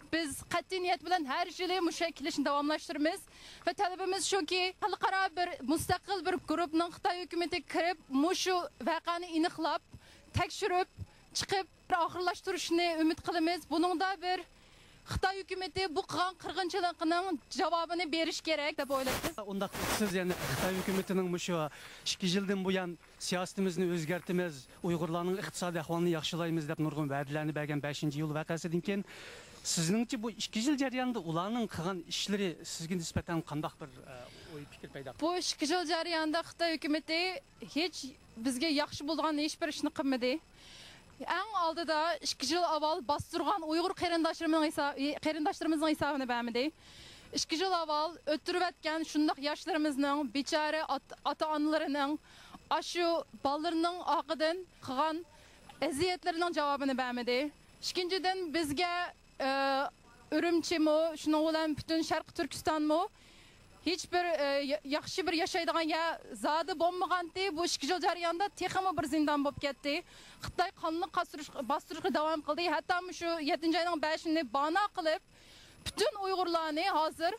بىز قەتئىي نىيەت بىلەن ھەر يىلى مۇشۇ يەرگە كېلىشنى داۋاملاشتۇرىمىز. ۋە تەلىپىمىز شۇكى، خەلقئارا بىر مۇستەقىل بىر گۇرۇپنىڭ خىتاي ھۆكۈمىتىگە كىرىپ، مۇشۇ ۋەقەنى ئېنىقلاپ، تەكشۈرۈپ چىقىپ، بىر ئاخىرلاشتۇرۇشنى ئۈمىد قىلىمىز. بۇنىڭدا بىر خىتاي ھۆكۈمىتى بۇ قىلغان قىرغىنچىلىقىنىڭ جاۋابىنى بېرىشى كېرەك دەپ ئويلايمىز. ئۇنداق سىز يەنە خىتاي ھۆكۈمىتىنىڭ مۇشۇ ئىككى يىلدىن بۇيان سىياسىتىمىزنى ئۆزگەرتىمىز، ئۇيغۇرلارنىڭ ئىقتىسادىي ئەھۋالىنى ياخشىلايمىز دەپ نۇرغۇن ۋەدىلەرنى بەرگەن بەشىنچى ئىيۇل ۋەقەسىدىن كېيىن سىزنىڭچە بۇ ئىككى يىل جەريانىدا ئۇلارنىڭ قىلغان ئىشلىرى سىزگە نىسبەتەن قانداق بىر، ئە، ئوي پىكىر پەيدا قىلدى؟ بۇ ئىككى يىل جەريانىدا خىتاي ھۆكۈمىتى ھېچ بىزگە ياخشى بولىدىغان ھېچبىر ئىشنى قىلمىدى. ئەڭ ئالدىدا ئىككى يىل ئاۋۋال باستۇرغان ئۇيغۇر قېرىنداشلىرىمىزنىڭ ھېسا-، قېرىنداشلىرىمىزنىڭ ھېسابىنى بەرمىدى. ئىككى يىل ئاۋۋال ئۆلتۈرۈۋەتكەن شۇنداق ياشلىرىمىزنىڭ، بىچارە ئات-، ئاتا-ئانىلىرىنىڭ، ئاشۇ بالىلىرىنىڭ ئارقىدىن قىلغان ئەزىيەتلىرىنىڭ جاۋابىنى بەرمىدى. ئىككىنچىدىن، بىزگە، ئە، ئۈرۈمچىمۇ، شۇنىڭ بىلەن پۈتۈن شەرقىي تۈركىستانمۇ ھېچ بىر، ئە، يا-، ياخشى بىر ياشايدىغان يەر زادى بولمىغانتى. بۇ ئىككى يىل جەريانىدا تېخىمۇ بىر زىندان بولۇپ كەتتى. خىتاي قانلىق قاستۇرۇش-، باستۇرۇشقا داۋام قىلدى. ھەتتا مۇشۇ يەتتىنچى ئاينىڭ بەشىنى بانا قىلىپ، پۈتۈن ئۇيغۇرلارنى ھازىر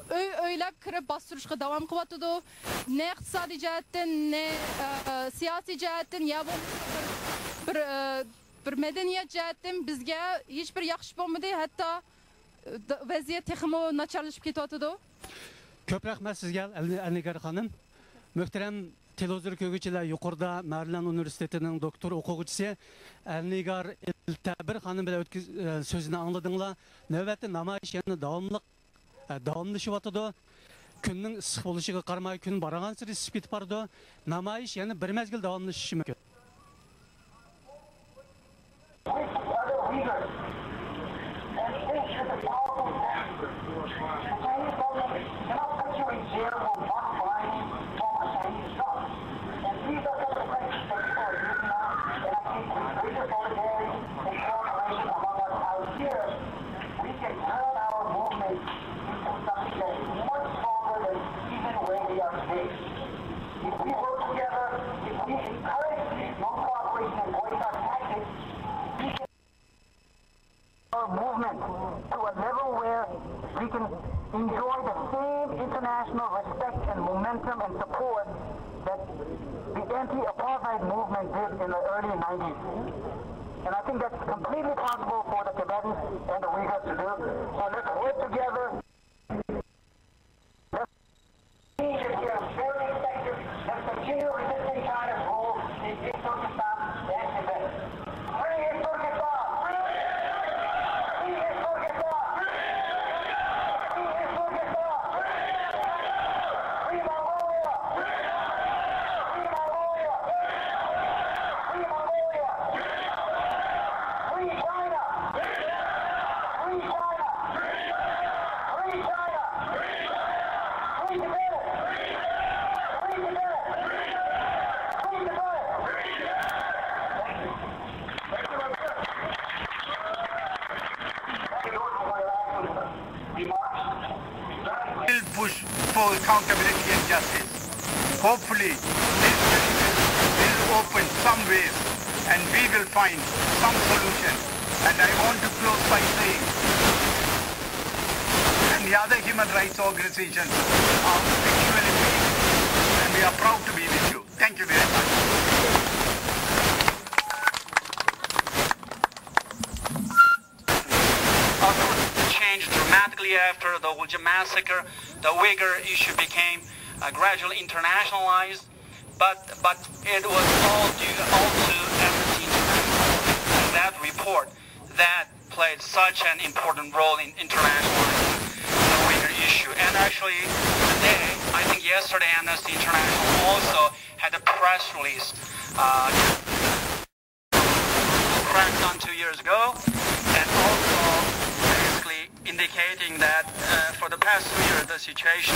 ئۆي-ئۆيلەپ كىرىپ باستۇرۇشقا داۋام قىلىۋاتىدۇ. نە ئىقتىسادىي جەھەتتىن، نە، ئە، سىياسىي جەھەتتىن، يا بولمىسا بىر، بىر، ئە، بىر مەدەنىيەت جەھەتتىن بىزگە ھېچبىر ياخشى بولمىدى، ھەتتا، ئە، د-، ۋەزىيەت تېخىمۇ ناچارلىشىپ كېتىۋاتىدۇ. كۆپ رەھمەت سىزگە، ئەل-، ئەلنىگار خانىم. مۆھتەرەم تېلېۋىزور كۆرگۈچىلەر، يۇقىرىدا مارىلان ئۇنىۋېرسىتېتىنىڭ دوكتور ئوقۇغۇچىسى ئەلنىگار ئىلتەبىر خانىم بىلەن ئۆتكۈز-، ئە، سۆزىنى ئاڭلىدىڭلار. نۆۋەتتە نامايىش يەنە داۋاملىق، ئە، داۋاملىشىۋاتىدۇ. كۈننىڭ ئىسسىق بولۇشىغا قارىماي، كۈن بارغانسېرى ئىسسىپ كېتىپ بارىدۇ. نامايىش يەنە بىر مەزگىل داۋاملىشىشى مۇمكىن. Other leaders and think that the powerful the Chinese government cannot put you in jail for not buying from a Chinese shop. And these are some of the questions that people are using now, and I think with greater solidarity and cooperation among us out here, we can turn our movement into something that is much stronger than even where we are today. If we work together, if we encourage these non-cooperation and boycott tactics, we can our movement to a level where we can enjoy the same international respect and momentum and support that the anti-apartheid movement did in the early nineties. And I think that's completely possible for the Tibetans and the Uyghurs to do. So let's work together. Let's continue resisting China's rule in East Turkestan and Tibet. Free East Turkestan! Free East Turkestan! Free East Turkestan! Free Mongolia! Free Mongolia! Free Mongolia! Free China! Free China! Free China! Free Tibet! Free Tibet! Free Tibet! Thank you. Thank you very much. Thank you, Lord, for my last remarks. We'll push for accountability and justice. Hopefully, this will, this open some ways, and we will find some solution. And I want to close by saying, and the other human rights organizations are actually pleased, and we are proud to be with you. Thank you very much. Of course, it changed dramatically after the Wujie massacre. The Uyghur issue became uh, gradually internationalized, but, but it was all due all to Amnesty International and that report that played such an important role in internationalizing the Uyghur issue. And actually, today, I think yesterday, Amnesty International also had a press release uh, crackdown two years ago, and also basically indicating that uh, for the past two years the situation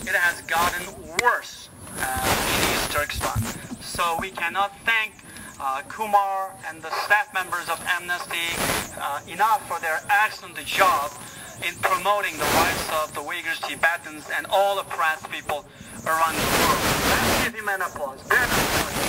it has gotten worse uh, in East Turkestan. So we cannot thank uh, Kumar and the staff members of Amnesty uh, enough for their excellent job in promoting the rights of the Uyghurs, Tibetans, and all oppressed people around the world. Let's give him an applause. Great applause.